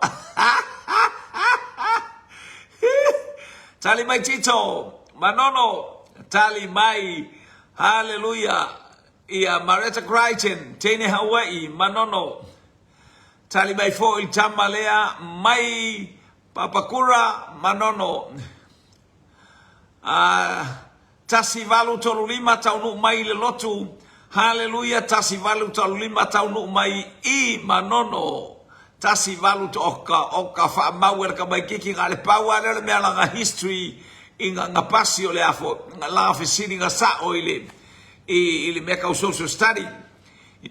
tali mai Tito Manono tali mai haleluia ia Marietta Crichton teine Hawaii Manono Tali mai foi le tama lea mai Papakura Manono. A 1835 taunuu mai i le lotu. Haleluia 1835 taunuu mai i Manono. 18 o ka o ka faamau e le tamaititi na o le pau lava lea o le mea lana history i na na pasi o le a foi lana fesiliga sao i le i le mea tau social study.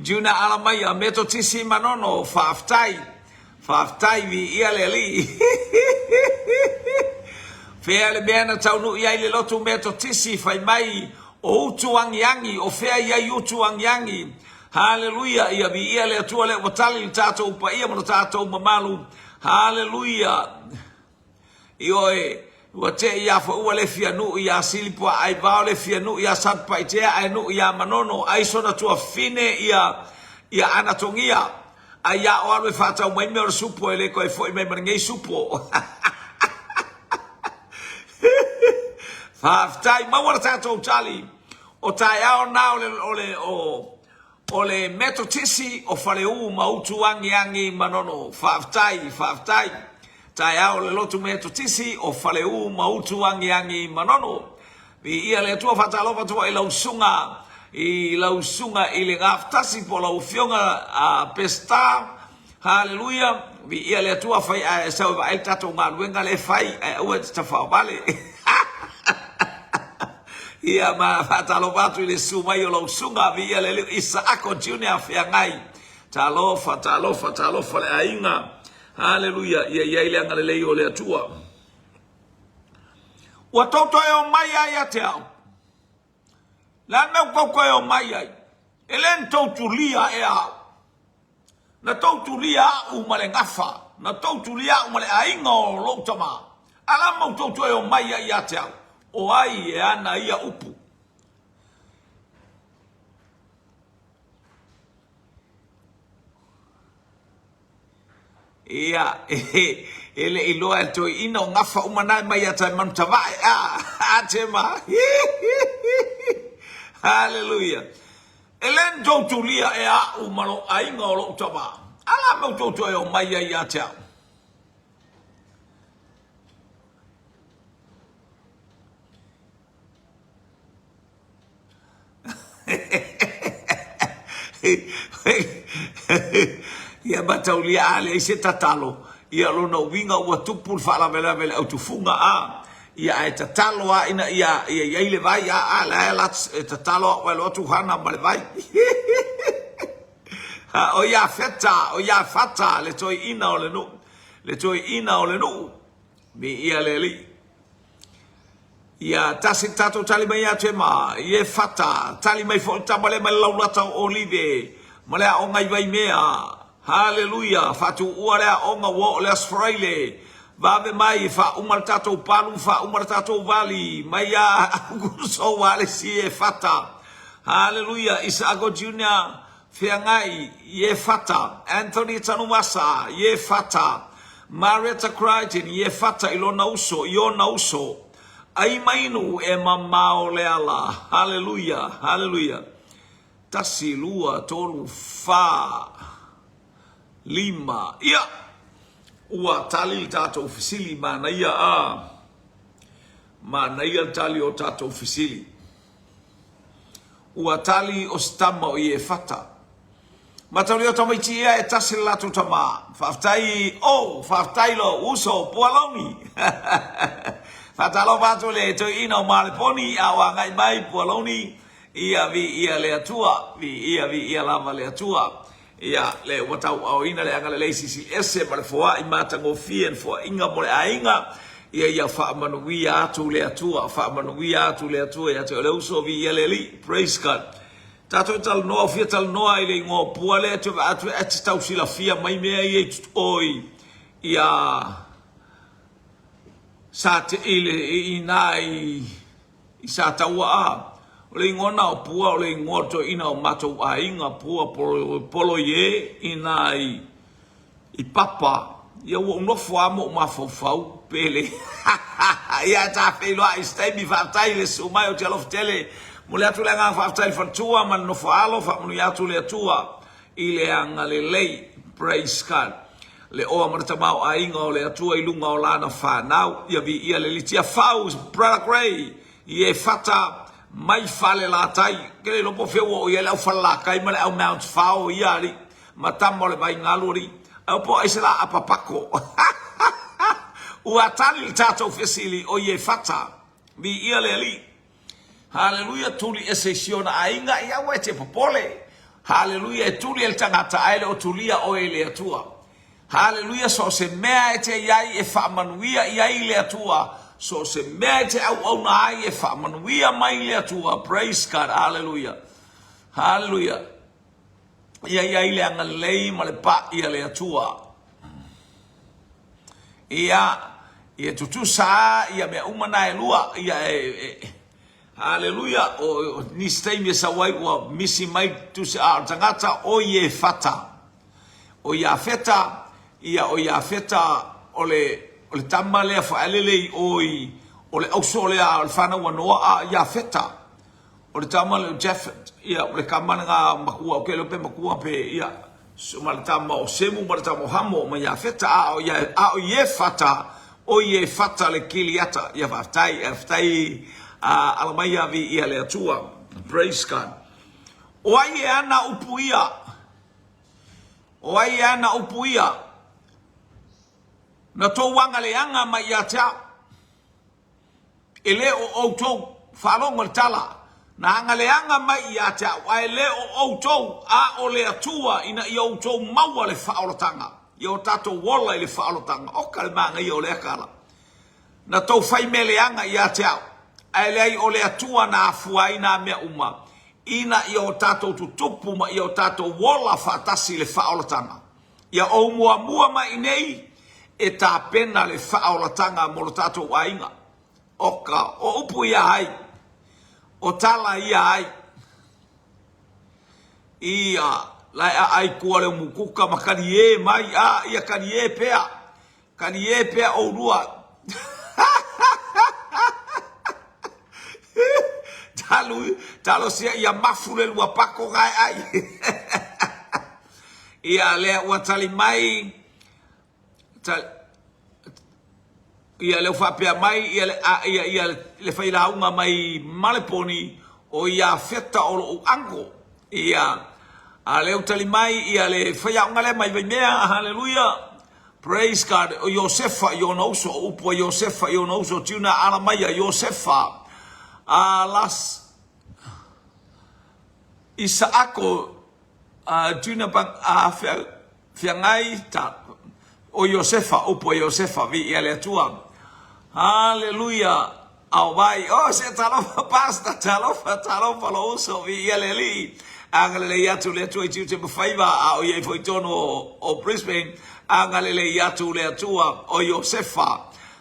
Juna ala mai a Metotisi Manono, faafetai, faafetai, viia le Alii. Fea le mea na taunuu i ai le lotu Metotisi, fai mai, o utu agiagi, o fea i ai utu agiagi. Haleluia, ia viia le Atua lea ua tali le tatou paia ma lo tatou mamalu. Haleluia. Ioe, ua te i a foi ua le fia nuu iā Silipuaa ai vao le fia nuu iā Satupaitea ae nuu iā Manono ai sona tuafafine ia ia Anatogia ai iā o alu e faatau mai mea o le supo e le toe foi mai ma lenei supo. Faafetai, maua le tatou tali o taeao na o le o le o O le Metotisi o Faleu ma Utuagiagi Manono. Faafetai, faafetai. Taeao le lotu Metotisi o Faleu ma Utuagiagi Manono. Viia le Atua, faatalofa atu ai lau susuga i lau susuga i le Gafatasi po o lau Afioga a Peseta. Haleluia. Viia le Atua, fai ae sau e vaai le tatou galuega lea e fai, ae aua e te tafaovale. Ia ma faatalofa atu i le susu mai o lau susuga, viia le Alii, Isaako Junior Feagai. Talofa, talofa, talofa le aiga. Haleluia, ia i ai le agalelei o le Atua. Ua tou toe omai ai ia te au. Le a le mea ua tou toe omai ai? E le ni tou tulia ea au. Na tou tulia au ma le gafa, na tou tulia au ma le aiga o lou tama. A la ma outou toe omai ai ia te au? O ai e ana ia upu? Ia, e le i loa e le toeaina o gafa uma na e mai ia Taemanutavae. A, a Tema. Haleluia. E le ni tou tulia e aʻu ma lou aiga o lou tama. A la me outou toe omai ai ia te au? Ia mataulia a leai se tatalo, ia lona uiga ua tupu le faalavelave i le autufuga a, ia ae tatalo a ina ia ia i ai le vai a a la e la e tatalo a ua alu atu Hana ma le vai. O Iafeta, o Iafata le toeaina o le nuu, le toeaina o le nuu. Viia le Alii. Ia tasi le tatou tali mai ia Tema, ie fata, tali mai foi le tama lea mai le laulata o Olive, ma le aoga i Vaimea. Haleluia, faatuua le aoga ua oo le Aso Faraile. Vave mai, faauma le tatou palu, faauma le tatou vali, mai ia Aukuso ua le si Iefata. Haleluia! Isaako Junior, Feagai, Iefata. Anthony Tanuvasa, Iefata. Marietta Crichton, Iefata i lona uso, i ona uso. Ai mainu e mamao le ala. Haleluia! Haleluia! Tasi, lua, tolu, fa. Lima. Ia! Ua tali le tatou fesili, manaia a. Manaia le tali o tatou fesili. Ua tali o se tama o Iefata. Mataulia o tamaiti ia e tasi le latou tama. Faafetai, oh, faafetai lou uso Pualogi. Faatalofa atu le toeaina o Maleponi a o agai mai Pualogi. Ia viia le Atua, viia, viia lava le Atua. Ia, le ua tauaaoina le agalelei Silisili Ese ma le foai matagofie le foaiga mo le aiga. Ia, ia faamanuia atu le Atua, faamanuia atu le Atua ia te oe le uso, viia le Alii. Praise God. Tatou talanoa, ua fia talanoa i le igoa o Pua lea e toe vaai atu e te tau silafia mai mea ia i oi, ia, sa te i le, i ina i, I Sataua, o le igoa na o Pua, o le igoa o le toeaina o matou aiga, Pua Poloie, ina i Papa, ia ua ou nofo lava ma ou mafaufau, pe le Ia ae ta feiloai i se taimi, faafetai i le susu mai, ou te alofa tele. Momoli atu le agaga faafetai i le faletua ma le nofo alo, faamanuia atu le Atua i le agalelei. Praise God. Le oa ma le tamaoaiga o le Atua i luga o lana fanau. Ia viia le Alii. Tiafau, Brother Gray, i Efata mai Falelatai. Ke le iloa po o fea ua oo i ai le au Falelatai ma le au Mount Fao ia alii, ma tama o le vaigalu alii. Ae po o ai se la apapako. Ua tali le tatou fesili o Iefata. Viia le Alii. Haleluia, tuli ese i si ona aiga, ia aua e te popole. Haleluia, e tuli e le tagata ae le o tulia oe e le Atua. Haleluia, so o se mea e te i ai e faamanuia i ai le Atua, so o se mea e te auauna ai e faamanuia mai le Atua. Praise God, haleluia. Haleluia. Ia i ai le agalelei ma le pa'i a le Atua. Ia, ia tutusa a ia mea uma na e lua. Ia e, e Haleluia, o, o nisi taimi e sau ai ua misi mai tusi a o le tagata o Iefata. O Iafeta, ia o Iafeta o le, o le tama lea faaelele i o i, o le auso lea o le fanau a Noa a Iafeta. O le tama lea o Japhet, ia, o le kama lena matua, ou te iloa pe matua pe, ia, ma le tama o Semu ma le tama o Hamo ma Iafeta, a o, ia, a o Iefata, o Iefata le Kiliata. Ia, faafetai, faafetai, a, ala mai ia viia le Atua. Praise God. O ai e ana upu ia? O ai e ana upu ia? Na tou agaleaga mai ia te au. E le o outou, faalogo le tala, na agaleaga mai ia te au, ae le o outou, a o le Atua, ina ia outou maua le faaolataga, ia o tatou ola i le faaolataga. Oka le manaia o lea tala. Na tou fai mea leaga ia te au, ae leai o le Atua na afua ai nā mea uma, ina ia o tatou tutupu ma ia o tatou ola faatasi i le faaolataga. Ia ou muamua mai i nei e tapena le faaolataga mo lo tatou aiga. Oka, o upu ia ai, o tala ia ai. Ia, lae a ai kua le umukuka ma kalie mai, a, ia kalie pea, kalie pea oulua. Talu, talosia ia mafu le lua pako gae ai. Ia lea ua tali mai, tali, ia lea ua faapea mai ia le, a, ia, ia le failauga mai Maleponi, o Iafeta o lou uncle. Ia, a lea ua tali mai ia le faiaoga lea mai Vaimea, haleluia. Praise God, o Iosefa i ona uso, o upu a Iosefa i ona uso, tiuna ala mai a Iosefa. A las Isaako a tiuna pang a feagai ta o Iosefa, upu a Iosefa, viia le Atua. Haleluia. Ao vai, oh se talofa pastor, talofa, talofa lo uso, viia le Alii. Agalelei atu le Atua i tiute ma faiva, a o i ai foi i totonu o Brisbane. Agalelei atu le Atua o Iosefa.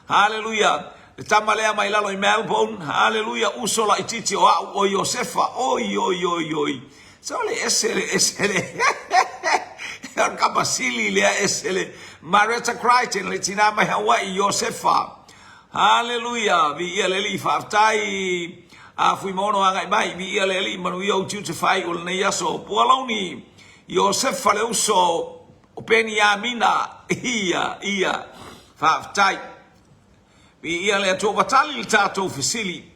Haleluia! Le tama lea mai lalo i Melbourne. Haleluia! Uso laitiiti o au o Iosefa. Oi, oi, oi, oi. So le ese le ese le. O le kapa sili lea ese le. Marietta Crichton, le tina mai Hawaii, Iosefa. Haleluia! Viia le Alii, faafetai. A Fuimaono agai mai, viia le Alii, manuia ou tiute fai o lenei aso. Pualauni, Iosefa le uso o Peniamina. Ia, ia. Faafetai. Viia le Atua. Ua tali le tatou fesili.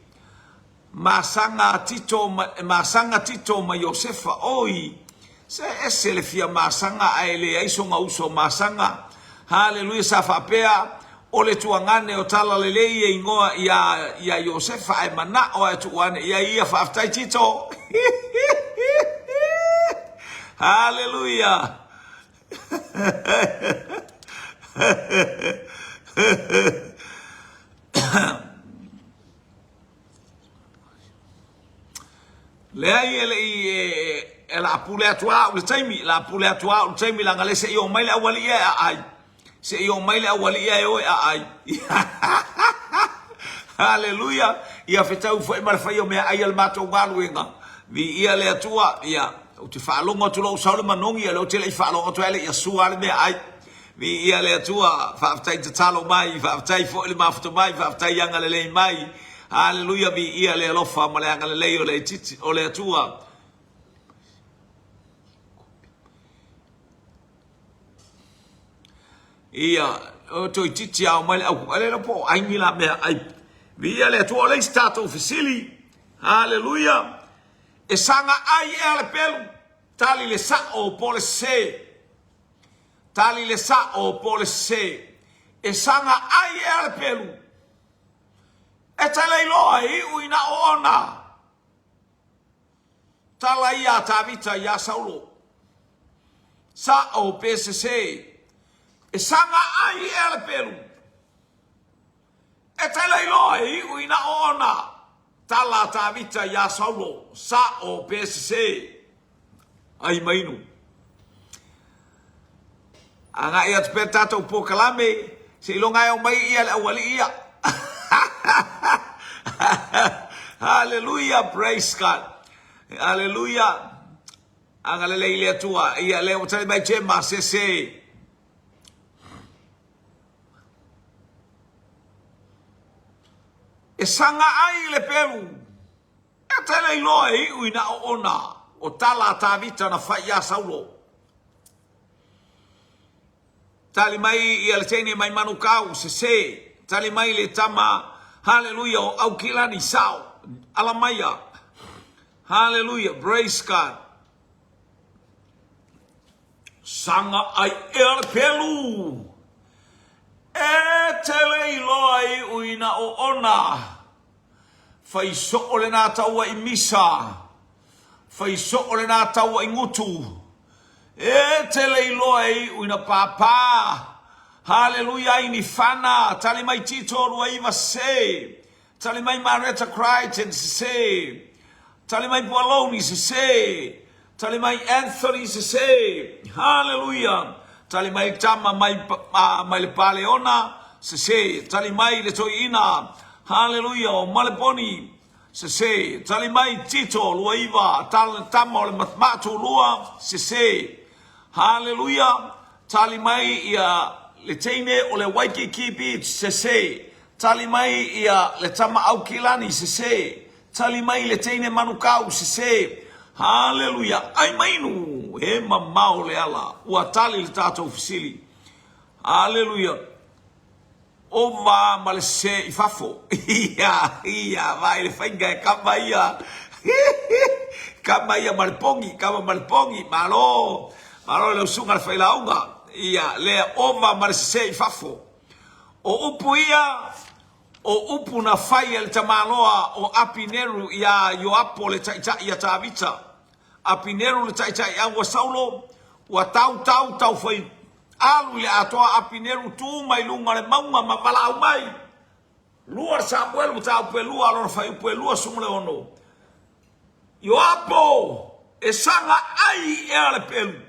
Masaga Tito ma, masaga Tito ma Iosefa. Oi, se ese le fia masaga ae leai sona uso masaga. Haleluia, sa faapea o le tuagane o Talalelei e igoa ia, ia Iosefa ae manao ae tuu ane ia ia. Faafetai Tito. Haleluia. Leai e le i e, e la pule atu au le taimi, la pule atu au le taimi langa le se i o mai le auali e a ai. Se i o mai le auali e o e a ai. Haleluia. Ia fetau foi ma le fai o mea ai a le matou galuega. Viia le Atua. Ia, ou te faalogo atu loa ua sau le manogi, ia lea ou te le i faalogo atu ai le ia sua le mea ai. Viia le Atua, faafetai tatalo mai, faafetai foi le mafuta mai, faafetai agalelei mai. Haleluia, viia le alofa ma le agalelei o le, o le Atua. Ia, o toeitiiti ao mai le au, ale po o ai ni la mea ai. Viia le Atua, o le isi tatou fesili. Haleluia. E saga ai ea le pelu, tali le sao po o le sese. Tali le sao po o le sese. E saga ai ea le pelu. E te le iloa e iu ina oona. Tala ia a Tavita iā Saulo. Sao pe sese. E saga ai ea le pelu. E te le iloa e iu ina oona. Tala a Tavita iā Saulo. Sao pe sese. Ai mainu. Agai atu pea tatou polokalame, seiloga e omai ia le aualii ia. Hallelujah, praise God. Hallelujah. Agalelei le Atua. Ia lea ua tali mai Jema, sese. E saga ai le pelu. E te le iloa e iu ina oona o tala a Tavita na fai iā Saulo. Tali mai ia le teine mai Manukau, sese. Tali mai le tama, haleluia, o Aukilani, sao. Ala maia. Haleluia, praise God. Saga ai ea le pelu. E te le iloa e iu ina oona. Fai soo lena taua i Misa. Fai soo lena taua i Gutu. E te le iloa e iu ina pāpā. Haleluia ai ni fana. Tali mai Tito 29 se. Tali mai Mareta Crichton sese. Tali mai Pualoni sese. Tali mai Anthony sese. Haleluia. Tali mai Tama mai, mai le Paleona sese. Tali mai le Toiina. Haleluia. O Maleponi sese. Tali mai Tito 29. Tama o le Matulua sese. Haleluia. Tali mai ia le teine o le Waikiki Beach sese. Tali mai ia le tama Aukilani sese. Tali mai le teine Manukau, sese. Haleluia! Ai mainu! E mamao le ala. Ua tali le tatou fesili. Haleluia! Ova ma le sese i fafo. Ia, ia, vaai le faiga e kama ia. Kama ia ma le pogi, kama ma le pogi. Malo! Malo i lau susuga le failauga. Ia, lea, ova ma le sese i fafo. O upu ia, O upu na fai e le tamaloa o Apineru iā Ioapo le taitai a Tavita. Apineru le taitai au a Saulo, ua tautau taufai alu i le atoa Apineru tu mai luga o le mauga ma valaau mai. 2 Samuelu mataupu e lua lona fuaiupu e 26. Ioapo! E saga ai ea le pelu.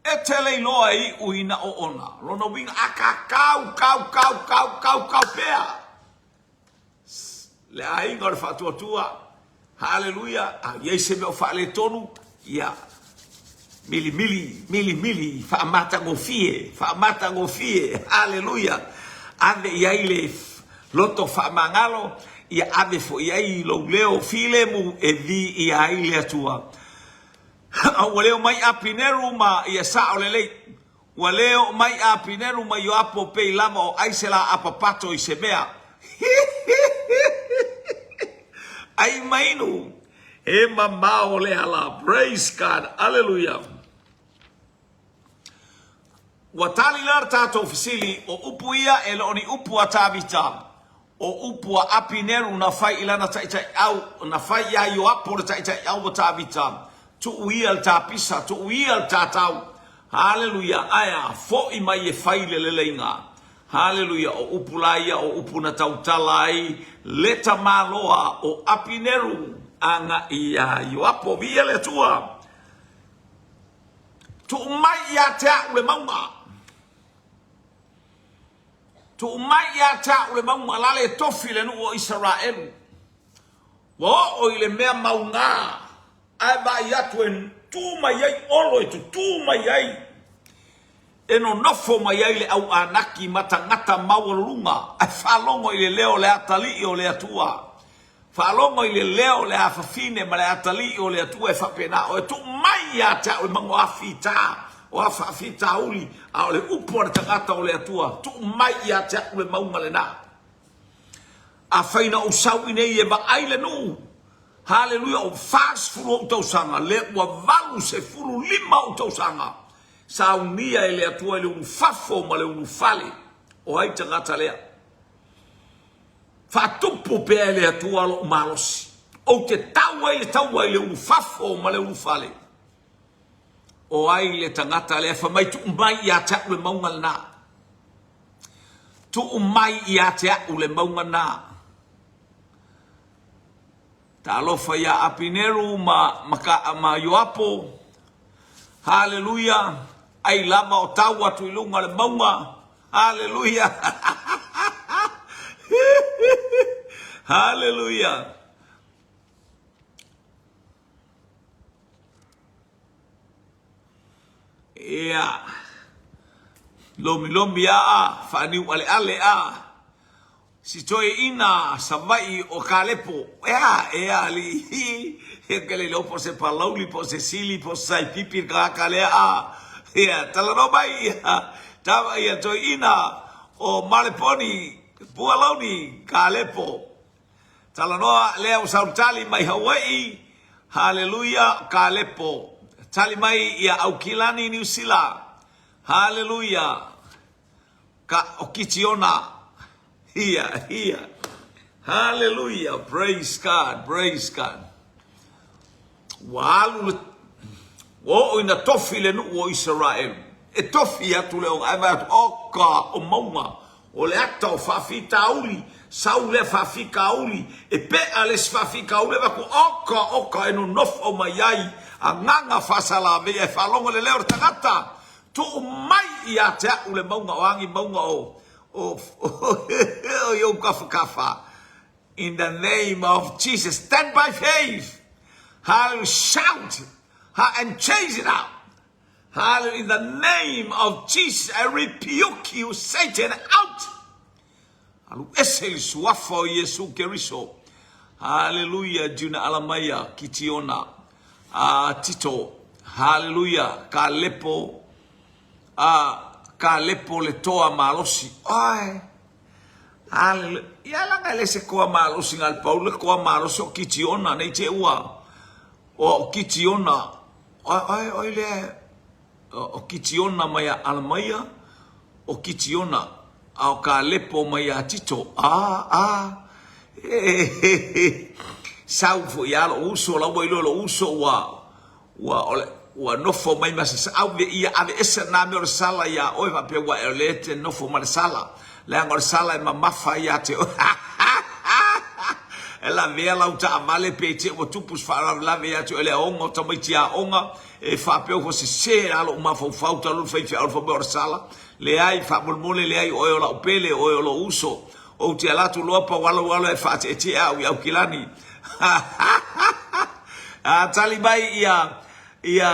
E te le iloa e iu ina oona. Lona uiga, a ka kau, kau, kau, kau, kau, kau pea. Le aiga o le faatuatua. Haleluia. A i ai se mea o faaletonu, ia, milimili, milimili, faamatagofie, faamatagofie. Haleluia. Ave i ai le loto faamagalo, ia ave foi i ai lou leo filemu e viia ai le Atua. A ua leo mai Apineru ma ia sao lelei. Ua le oo mai Apineru ma Ioapo pei lava o ai se la apapato i se mea. Ai mainu, e mamao le ala. Praise God. Aleluia. Ua tali la le tatou fesili, o upu ia e le o ni upu a Tavita, o upu a Apineru na fai i lana taitaiau, na fai iā Ioapo le taitaiau o Tavita, tuu ia le tapisa, tuu ia le tatau. Haleluia, ae a, foʻi mai e fai le leleiga. Haleluia, o upu la ia, o upu na tautala ai le tamaloa o Apineru agai iā Ioapo. Viia le Atua! Tuu mai ia te a'u le mauga. Tuu mai ia te a'u le mauga, la le tofi le nuu o Isaraelu. Ua oo i le mea mauga, ae vaai atu e tu mai ai Olo e tutū mai ai, e nonofo mai ai le au Anaki ma tagata maualuluga, ae faalogo i le leo o le atalii o le Atua. Faalogo i le leo o le afafine ma le atalii o le Atua e faapena, Oe tuu mai ia te au e mago afita, o a faafitauli, a o le upu a le tagata o le Atua, tuu mai ia te au le mauga lena. Afai na ou sau i nei e vaai le nuu, haleluia, o 40 ou tausaga, lea ua 85 ou tausaga, saunia e le Atua i le ulufafo ma le ulufale, o ai tagata lea? Faatupu pea e le Atua lou malosi. Ou te tau ai le taua i le ulufafo ma le ulufale. O ai le tagata lea fai mai, tuu mai ia te au le mauga lena. Tuu mai ia te au le mauga lena. Talofa iā Apineru ma, ma, ka, ma Ioapo. Haleluia. Ai lava o tau atu i luga o le mauga. Haleluia. Haleluia. Ia. Lomilomi aa, faaniu aleale aa. Si toeaina Savaii o Kalepo, ea, ea alii, ia ke le iloa po o se Palauli, po o se Sili, po o se Saipipi le tagata lea, a, ia, talanoa mai, ia, tama, ia, toeaina o Maleponi, Pualauni, Kalepo. Talanoa lea ua saulitali mai Hawaii, haleluia, Kalepo. Tali mai ia Aukilani, Niu Sila, haleluia. Ka o Kitiona. Ia, ia. Hallelujah. Praise God. Praise God. Ua alu le ua oo ina tofi le nuu o Isaraelu. E tofi atu le oga, ae vaai atu, oka o mauga, o le ata o faafitauli, sau lea faafikauli, e pea le isi faafikauli, e vaai atu, oka, oka, e nonofo mai ai, agaga faasalavei, ae faalogo i le leo o le tagata, Tuu mai ia te a'u le mauga o agi mauga o o o i ou kafakafa. In the name of Jesus, stand by faith. Hallelujah. Shout and chase it out. Hallelujah. In the name of Jesus, I rebuke you, Satan, out. Alu ese i le suafa o Iesu Keriso. Haleluia, Juna Alamaia, Kitiona, a Tito. Haleluia, Kalepo, a Kalepo le toa malosi. Oe, haleluia. Ia laga e le se toa malosi na le pau le toa malosi o Kitiona, nei te ua o Kitiona. Oe, oe, oe le O Kitiona mai a Alamaia, o Kitiona, a o Kalepo mai a Tito. A, a, e, sau foi a lou uso, la ua iloa lou uso ua, ua, o le, ua nofo mai ma se ave ia, ave ese nā mea o le sala iā oe, faapea ua e o lea e te nofo ma le sala. Leaga o le sala e mamafa ia te oe. E lavea lau taavale pe te ua tupu se faalavelave ia te oe i le aoga o tamaiti aoga, e faapea ua sese la lou mafaufau talu le faifeau fai mai o le sala. Leai, faamolemole leai, o oe o lau pele, o oe o lou uso. Ou te alu atu loa pau alu alu e faateetea au i Aukilani. A tali mai ia ia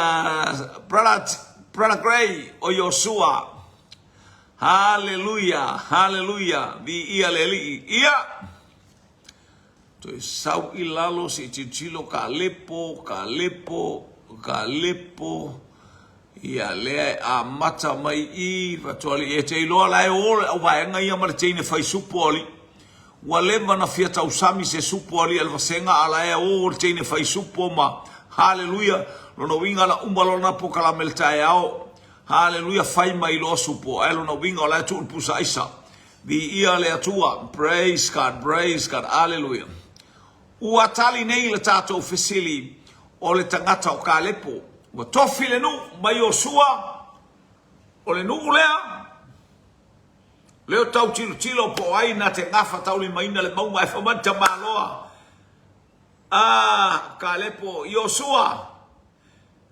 Brother, Brother Gray o Iosua. Haleluia, haleluia, viia le Alii. Ia, toe sau i lalo se i tilotilo Kalepo, Kalepo, Kalepo. Ia, lea e amata mai i Fatualii. E te iloa la e o le auvaega ia ma le teine fai supo alii. Ua leva na fia tausami se supo alii a le vasega, a la e o le teine fai supo ma haleluia. Lona uiga na uma lona pokalame le taeao. Haleluia, fai mai loa supo. Ae lona uiga o la e tuu le pusa aisa. Viia le Atua. Praise God, praise God, haleluia. Ua tali nei le tatou fesili o le tagata o Kalepo. Ua tofi le nuu mai Iosua, o le nuu lea, lea o tau tilotilo po o ai na te gafataulimaina le mauga ae fai mai le tamaloa a Kalepo, Iosua,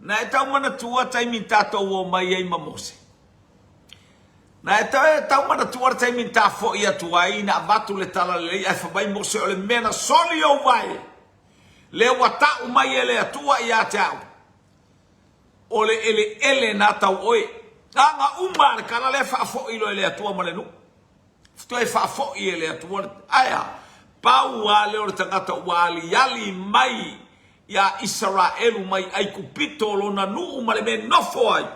na e tau manatua taimi tatou o mai ai ma Mose. Na e toe tau manatua le taimi na ta foi atu ai na avatu le talalelei ae fai mai Mose o le mea na soli ou vae lea ua tau mai e le Atua ia te au o le eleele na tau oe. Aga uma a le kala lea faafoi loa e le Atua ma le nuu. Toe faafoi e le Atua le ae a? Pau lava lea o le tagata ua aliali mai iā Isaraelu mai Aikupito lona nuu ma le mea e nofo ai,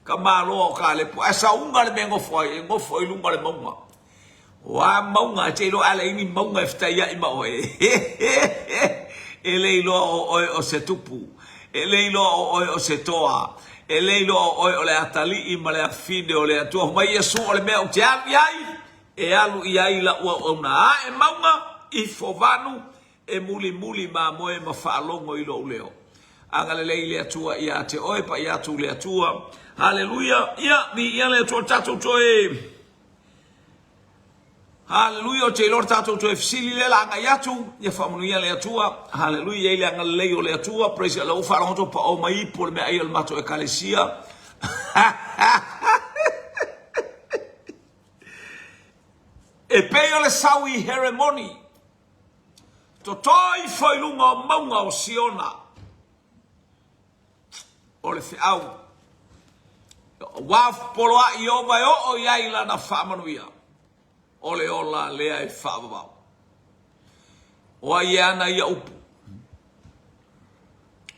ka Malo o Kalepo. Ae sauga le mea e nofo ai, e nofo i luga o le mauga. O a mauga, e te iloa a leai ni mauga e fetaiai ma oe. E le iloa o oe o se tupu. E le iloa o oe o se toa. E le iloa o oe o le atalii ma le afine o le Atua. Fai mai Iesu, o le mea ou te alu i ai, e alu i ai lau auauna. Ae mauga, ifo vanu, e mulimuli mamoe ma faalogo i lou leo. Agalelei le Atua ia te oe, paia atu le Atua. Haleluia! Ia, viia le Atua, tatou toe Haleluia, ou te iloa le tatou toe fesili lea la agai atu, ia faamanuia le Atua. Haleluia, i le agalelei o le Atua. Praise Allah, ua faalogo atu pao mai ipu o le meaai o le matou ekalesia. E pei o le sau i Heremoni, toto ifo i luga o mauga o Siona. O le feau, ua poloai Ieova e oo i ai lana faamanuia, o le ola lea e faavavau. O ai e ana ia upu?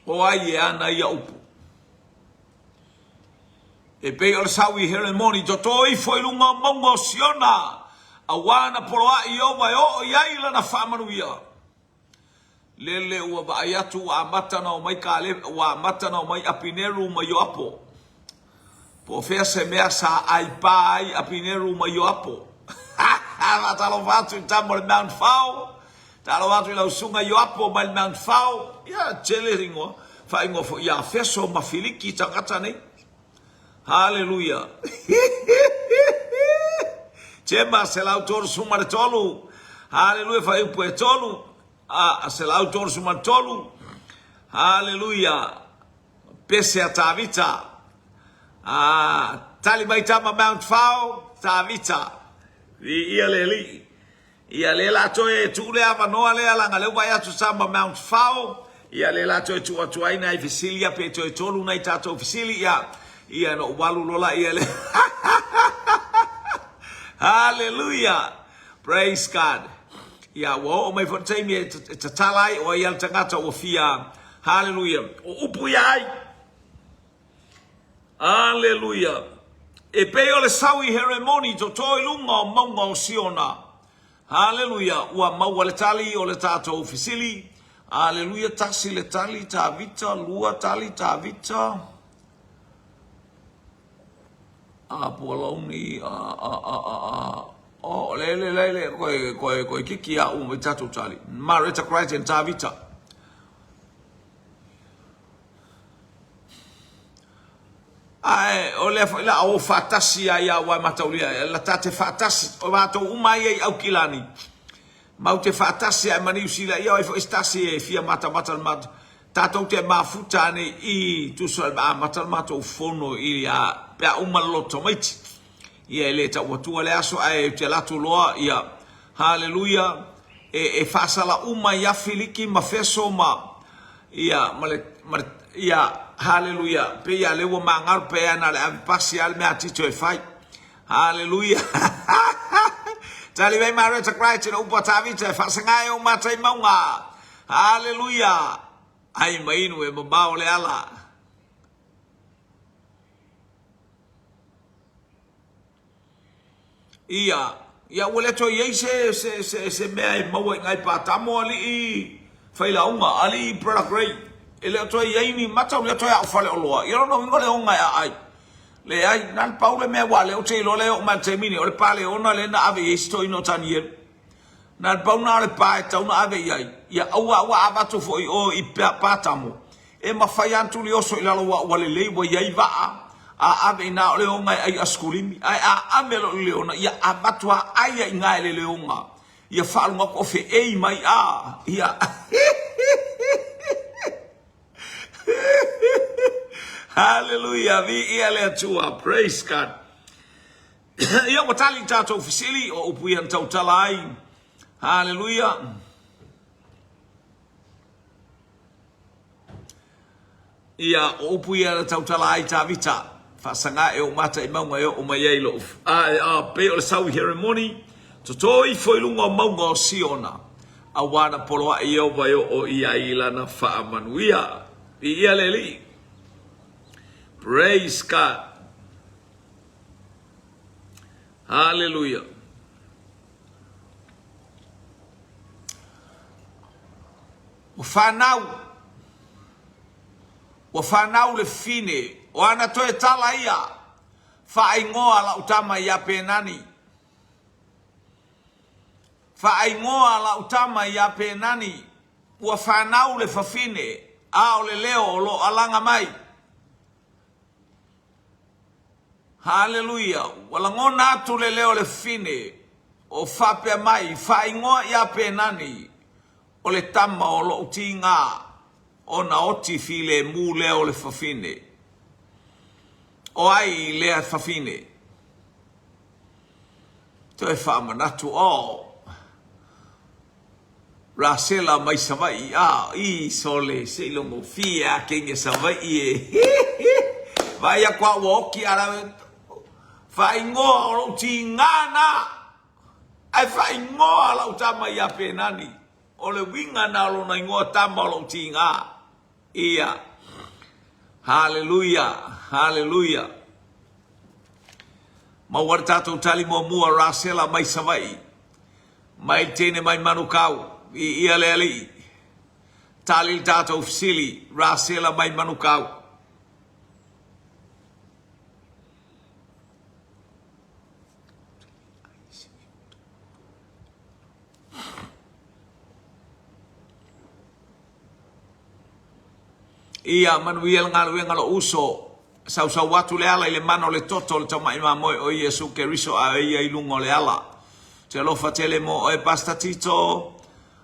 O ai e ana ia upu? E pei o le sau i Heremoni, toto ifo i luga o mauga o Siona, auā na poloai Ieova e oo i ai lana faamanuia. Lele ua vaai atu ua amata ona omai Kalepe, ua amata ona omai Apineru ma Ioapo. Po o fea se mea sa ʻaipā ai Apineru ma Ioapo. Faatalofa atu i tama o le Mount Fao. Talofa atu i lau susuga Ioapo mai le Mount Fao. Ia, tele ingoa. Faaigoa foi ia Feso ma Filiki tagata nei. Haleluia. Tema 133. Haleluia fuaiupu e tolu. A 133. Haleluia. Pese a Tavita. A tali mai tama Mount Fao, Tavita. Viia le Alii. Ia lea la toe tuu le avanoa lea laga lea ua vaai atu sa ma Mount Fao. Ia lea la toe tuu atu ai nai fesili ia pe toe tolu nai tatou fesili ia ia no walu lola ia le Hallelujah. Praise God. Ia ua oo mai foi le taimi e tatala ai o ai le tagata ua fia Hallelujah. O upu ia ai. Aleluia! E pei o le sau i Heremoni, toto i luga o mauga o Siona. Aleluia! Ua maua le tali o le tatou fesili. Aleluia! Tasi le tali, Tavita, lua tali, Tavita. A pualauni, a, a, a, a, a. Oh, le, le, le, le, koe, koe, koe kiki a uma i tatou tali. Mareta Crichton, Tavita. Ae o lea foi la a o faatasi ai a aua e mataulia la ta te faatasi o matou uma ia i Aukilani. Matou te faatasi ae ma Niu Sila, ia o ai foi se tasi e fia matamata i le matou, tatou te mafuta ane i i, tusa o le amata le matou fono i a, pe a uma le loto tamaiti. Ia e le tau atua le aso ae ou te alu atu loa, ia, haleluia, e, e faasala uma i Afiliki ma Feso ma, ia, ma le, ma le, ia, haleluia, pei a lea ua magalo pe a na o le ave pasi lava le mea a Tito e fai. Haleluia! Tali mai Mareta Christ i le upu a Tavita e faasaga e ou mata i mauga. Haleluia! Ai ma inu e mamao le ala. Ia, ia ua le toe i ai se, se, se, se mea e maua i ngai Patamo alii failauga, alii Brother Gray. E le o toe i ai ni mata, ua le toe au faleoloa. Ia lona uiga o le oga e aai. Leai, na o le pau le mea aua o lea ou te iloa lea e oo mai i le taimi lenei, o le paleona lea na ave i ai si toeaina o Tanielu. Na o le pau lena o le pa e tatau ona ave i ai, ia aua ua avatu foi i o i Patamo, e mafai lava ona tulioso i lalo aua ua lelei ua i ai vaa, a ave i ina o le oga e ai asikulimi. Ae a ave loa i le leona, ia avatu lava ai i ina e le leona, ia faalogo atu o feei mai a, ia Hallelujah, viia le Atua, praise God. Ia ua tali i tatou fesili, o upu ia na tautala ai. Hallelujah. Ia, o upu ia na tautala ai Tavita, faasaga e ou mata i mauga e oo mai ai lou, a, a, pei o le sau i Heremoni, toto ifo i luga o mauga o Siona, auā na poloaʻi Ieova e oo i ai i lana faamanuia. Viia le Alii. Praise God. Hallelujah. Ua fanau, ua fanau le fine, o ana toe tala ia, Faaingoa lau tama ia Penani. Faaingoa lau tama ia Penani, ua fanau le fafine, a o le leo o lo o alaga mai. Haleluia! Ua lagona atu le leo o le fafine o faapea mai, Faaingoa ia Penani, o le tama o lou tiga, ona oti filemu lea o le fafine. O ai lea fafine? Toe faamanatu, oh, Rasela mai Savaii, ah, ii sole, seiloga a kenge Savaii e. Vaai aku a ua oki a lawe, faaigoa o lou tiga na, ae faaigoa lau tama ia Penani. O le uiga na o lona igoa tama o lou tiga. Ia. Haleluia, haleluia. Maua le tatou tali muamua Rasela mai Savaii. Mai le teine mai Manukau. Viia le Alii. Tali le tatou fesili Rasela mai Manukau. Ia manuia le galuega lou uso. Sausau atu le ala i le mana o le toto o le tamai mamoe o Iesu Keriso a e ia i luga o le ala. Te alofa tele mo oe Pastor Tito.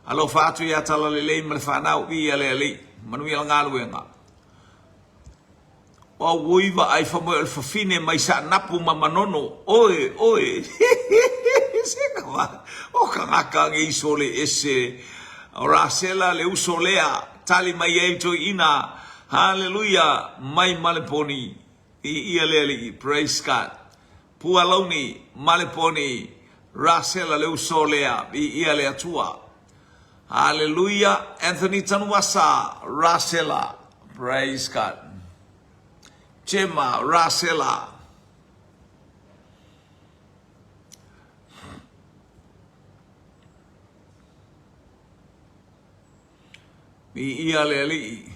Alofa atu ia Talalelei ma le fanau viia le Alii. Manuia le galuega. Auoi vaai famoe o le fafine mai Saanapu ma Manono. Oe, oe. Se ka va. O kangaka nge iso le ese. O Rasela le uso lea. Tali mai ai le toeaina. Haleluia. Mai Maleponi. Viia le Alii. Praise God. Pualauni, Maleponi, Rasela le uso lea. Viia le Atua. Haleluia. Anthony Tanuasa, Rasela. Praise God. Gemma, Rasela. Viia le Alii.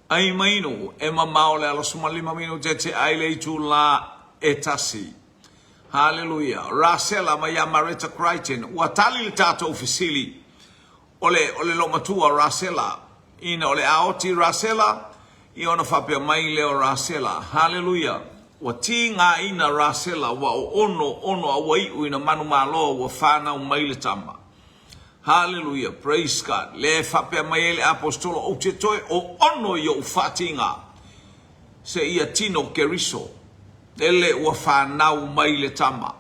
Ai mainu e mamao le alo 15 minute te ai le itulā e tasi. Haleluia. Rasela mai ia Mareta Crichton. Ua tali le tatou fesili. O le, o le loomatua o Rasela. Ina o le a oti Rasela, ia ona faapea mai lea o Rasela. Haleluia. Ua tigaina Rasela, ua oono ono a ua iu ina manumalo ua fanau mai le tama. Haleluia. Praise God. Lea e faapea mai ai le Aposetolo, Ou te toe oono i ou faatiga, seia tino Keriso, lele ua fanau mai le tama.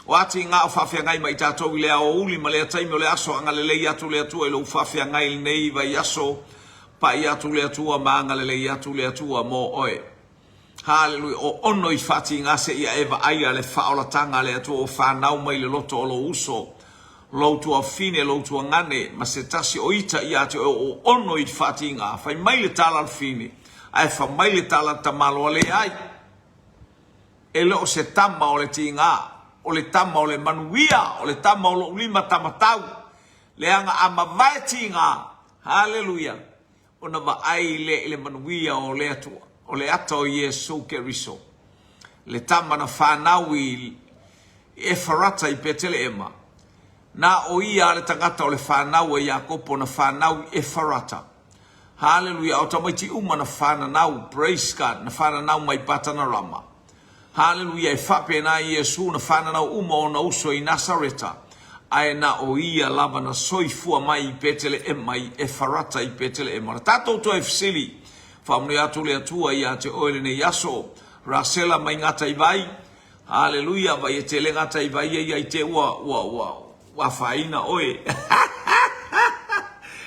O atiga o faafeagai ma i tatou i le aoauli ma lea taimi o le aso, agalelei atu le Atua i lou faafeagai i lenei vaiaso, pai atu le Atua ma agalelei atu le Atua mo oe. Haleluia! O ono i faatiga seia e vaaia le faaolataga a le Atua ua fanau mai le loto o lou uso, lou tuafine, lou tuagane, ma se tasi o ita ia te oe o ono i faatiga. Fai mai le tala a le fine, ae fa mai le tala a le tamaloa, leai! E le o se tama o le tiga, o le tama o le manuia, o le tama o lou lima tamatau, leaga a mavae tiga, haleluia, ona vaai lea i le manuia o le Atua, o le ata o Iesu Keriso, le tama na fanau i Efarata i Peteleema. Na o ia le tagata o le fanau a Iakopo na fanau i Efarata. Haleluia, o tamaiti uma na fananau, praise God, na fananau mai Patanarama. Haleluia, e faapena Iesu na fananau uma ona uso i Nasareta, ae na o ia lava na soifua mai i Peteleema i Efarata i Peteleema. O le tatou toe fesili, faamanuia atu le Atua ia te oe lenei aso, Rasela mai Gataivai, Haleluia, vai e tele Gataivai ia ia i te ua, ua, ua, ua afaina oe.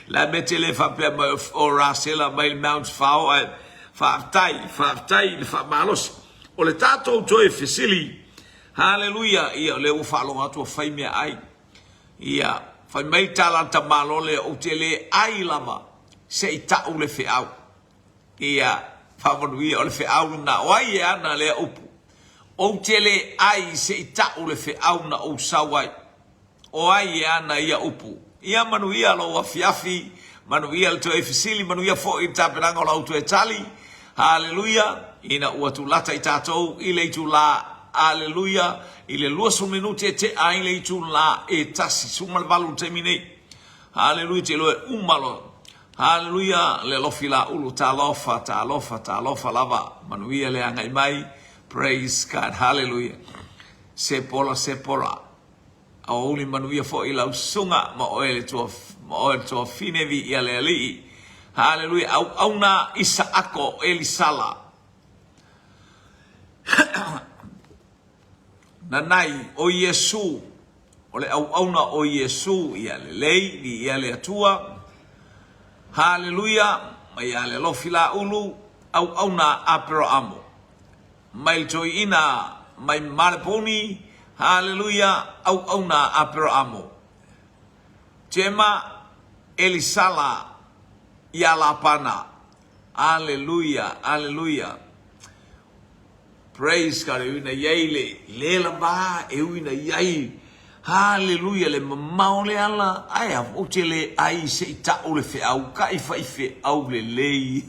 La me tele faapea mai o Rasela mai le Mount Fao ae faafetai, faafetai i le faamalosi. O le tatou toe fesili, haleluia, ia o lea ua faalogo atu ua fai meaai. Ia, fai mai le tala a le tamaloa lea, ou te le ai lava se i tau le feau. Ia, faamanuia, o le feau lena. O ai e ana lea upu? Ou te le ai se i tau le feau na ou sau ai. O ai e ana ia upu? Ia manuia lou afiafi, manuia le toe fesili, manuia foi le tapenaga o lau toe tali. Haleluia! Ina ua tulata i tatou i le itulā, aleluia, i le 20 minute e tea ai le itulā e 1:18 i le taimi nei. Haleluia, te iloa e uma loa. Haleluia, le alofi laulu, talofa, talofa, talofa lava. Manuia le agai mai. Praise God, haleluia. Se pola, se pola. Aoauli manuia foi lau susuga ma oe le tua, ma oe le tuafine viia le Alii. Haleluia. Auauna Isaako Elisala. Nanai, o Iesu, o le auauna o Iesu, ia lelei, viia le Atua. Haleluia, mai ia le alofi laulu, auauna Aperahamo. Mai le toeaina mai Maleponi, haleluia, auauna Aperahamo. Jema Elisala ia Lapana, aleluia, aleluia. Praise God, e ui na iai le le lava, e ui na iai, haleluia, le mamao le ala, ae a ou te le ai se i tau le feau, kai faifeau lelei.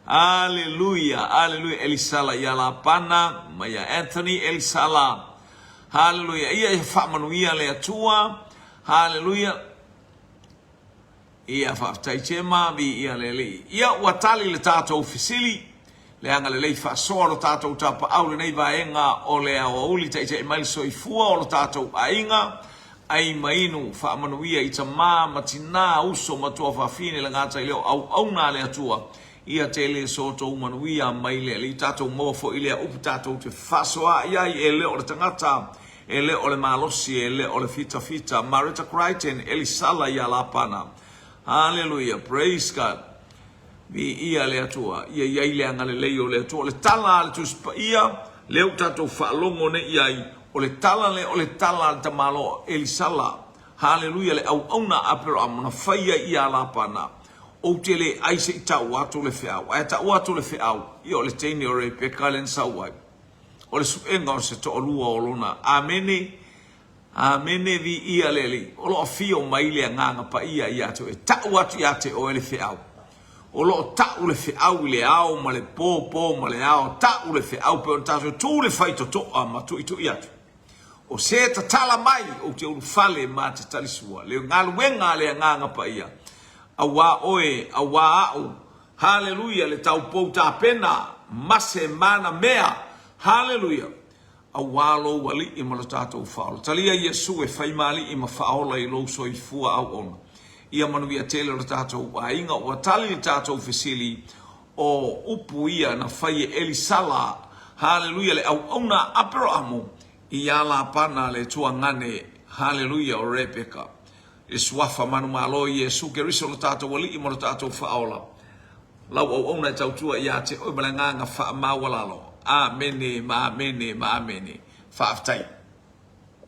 Haleluia, aleluia, Elisala ia Lapana, ma ia Anthony Elisala. Haleluia, ia ia faamanuia le Atua. Haleluia. Ia faafetai Jema, viia le Alii. Ia ua tali le tatou fesili, le agalelei faasoa o lo tatou tapaau lenei vaega o le aoauli taitai mai le soifua o lo tatou aiga, ai ma inu, faamanuia i tama ma tina, uso ma tuafafine le gata i leo auauna a le Atua, ia tele so tou manuia mai le Alii. Tatou maua foi lea upu tatou te fefaasoaai ai, e le o le tagata, E le o le malosi, e le o le fitafita. Mareta Crichton, Elisala ia Lapana. Haleluia, praise God. Viia le Atua, ia i ai le agalelei o le Atua. O le tala a le Tusi Paia, lea ua tatou faalogo nei i ai, o le tala lea, o le tala a le tamaloa Elisala. Haleluia, le auauna a Aperahama na fai ai ia Lapana. Ou te le ai se i tau atu le feau. Ae tau atu le feau, ia o le teine o Rebeka lea na sau ai. O le suega o se toalua o lona. Amene. Amene. Viia le Alii. O lo o afio mai le Agaga Paia ia te oe, e tau atu ia te oe le feau. O lo o ta'u le feau i le ao ma le po, po ma le ao, ta'u le feau pei ona tatou tu le faitotoa ma tuitui atu. O se tatala mai ou te ulufale ma te talisua le galuega a le Agaga Paia, auā oe, auā a'u, Haleluia, le taupou tapena ma se mana mea, Haleluia, auā lou Alii ma lo tatou Faaola. Talia Iesu e fai ma Alii ma Faaola i lou soifua auauna. Ia manuia tele lo tatou aiga. Ua tali le tatou fesili o upu ia na fai e Elisala, haleluia, le auauna a Aperaamu iā Lapana le tuagane, haleluia, o Rebeka. I le suafa manumalo Iesu Keriso lo tatou Alii ma lo tatou Faaola, lau auauna e tautua iā te oe ma le agaga faamaualalo. Amene ma amene ma amene. Faafetai.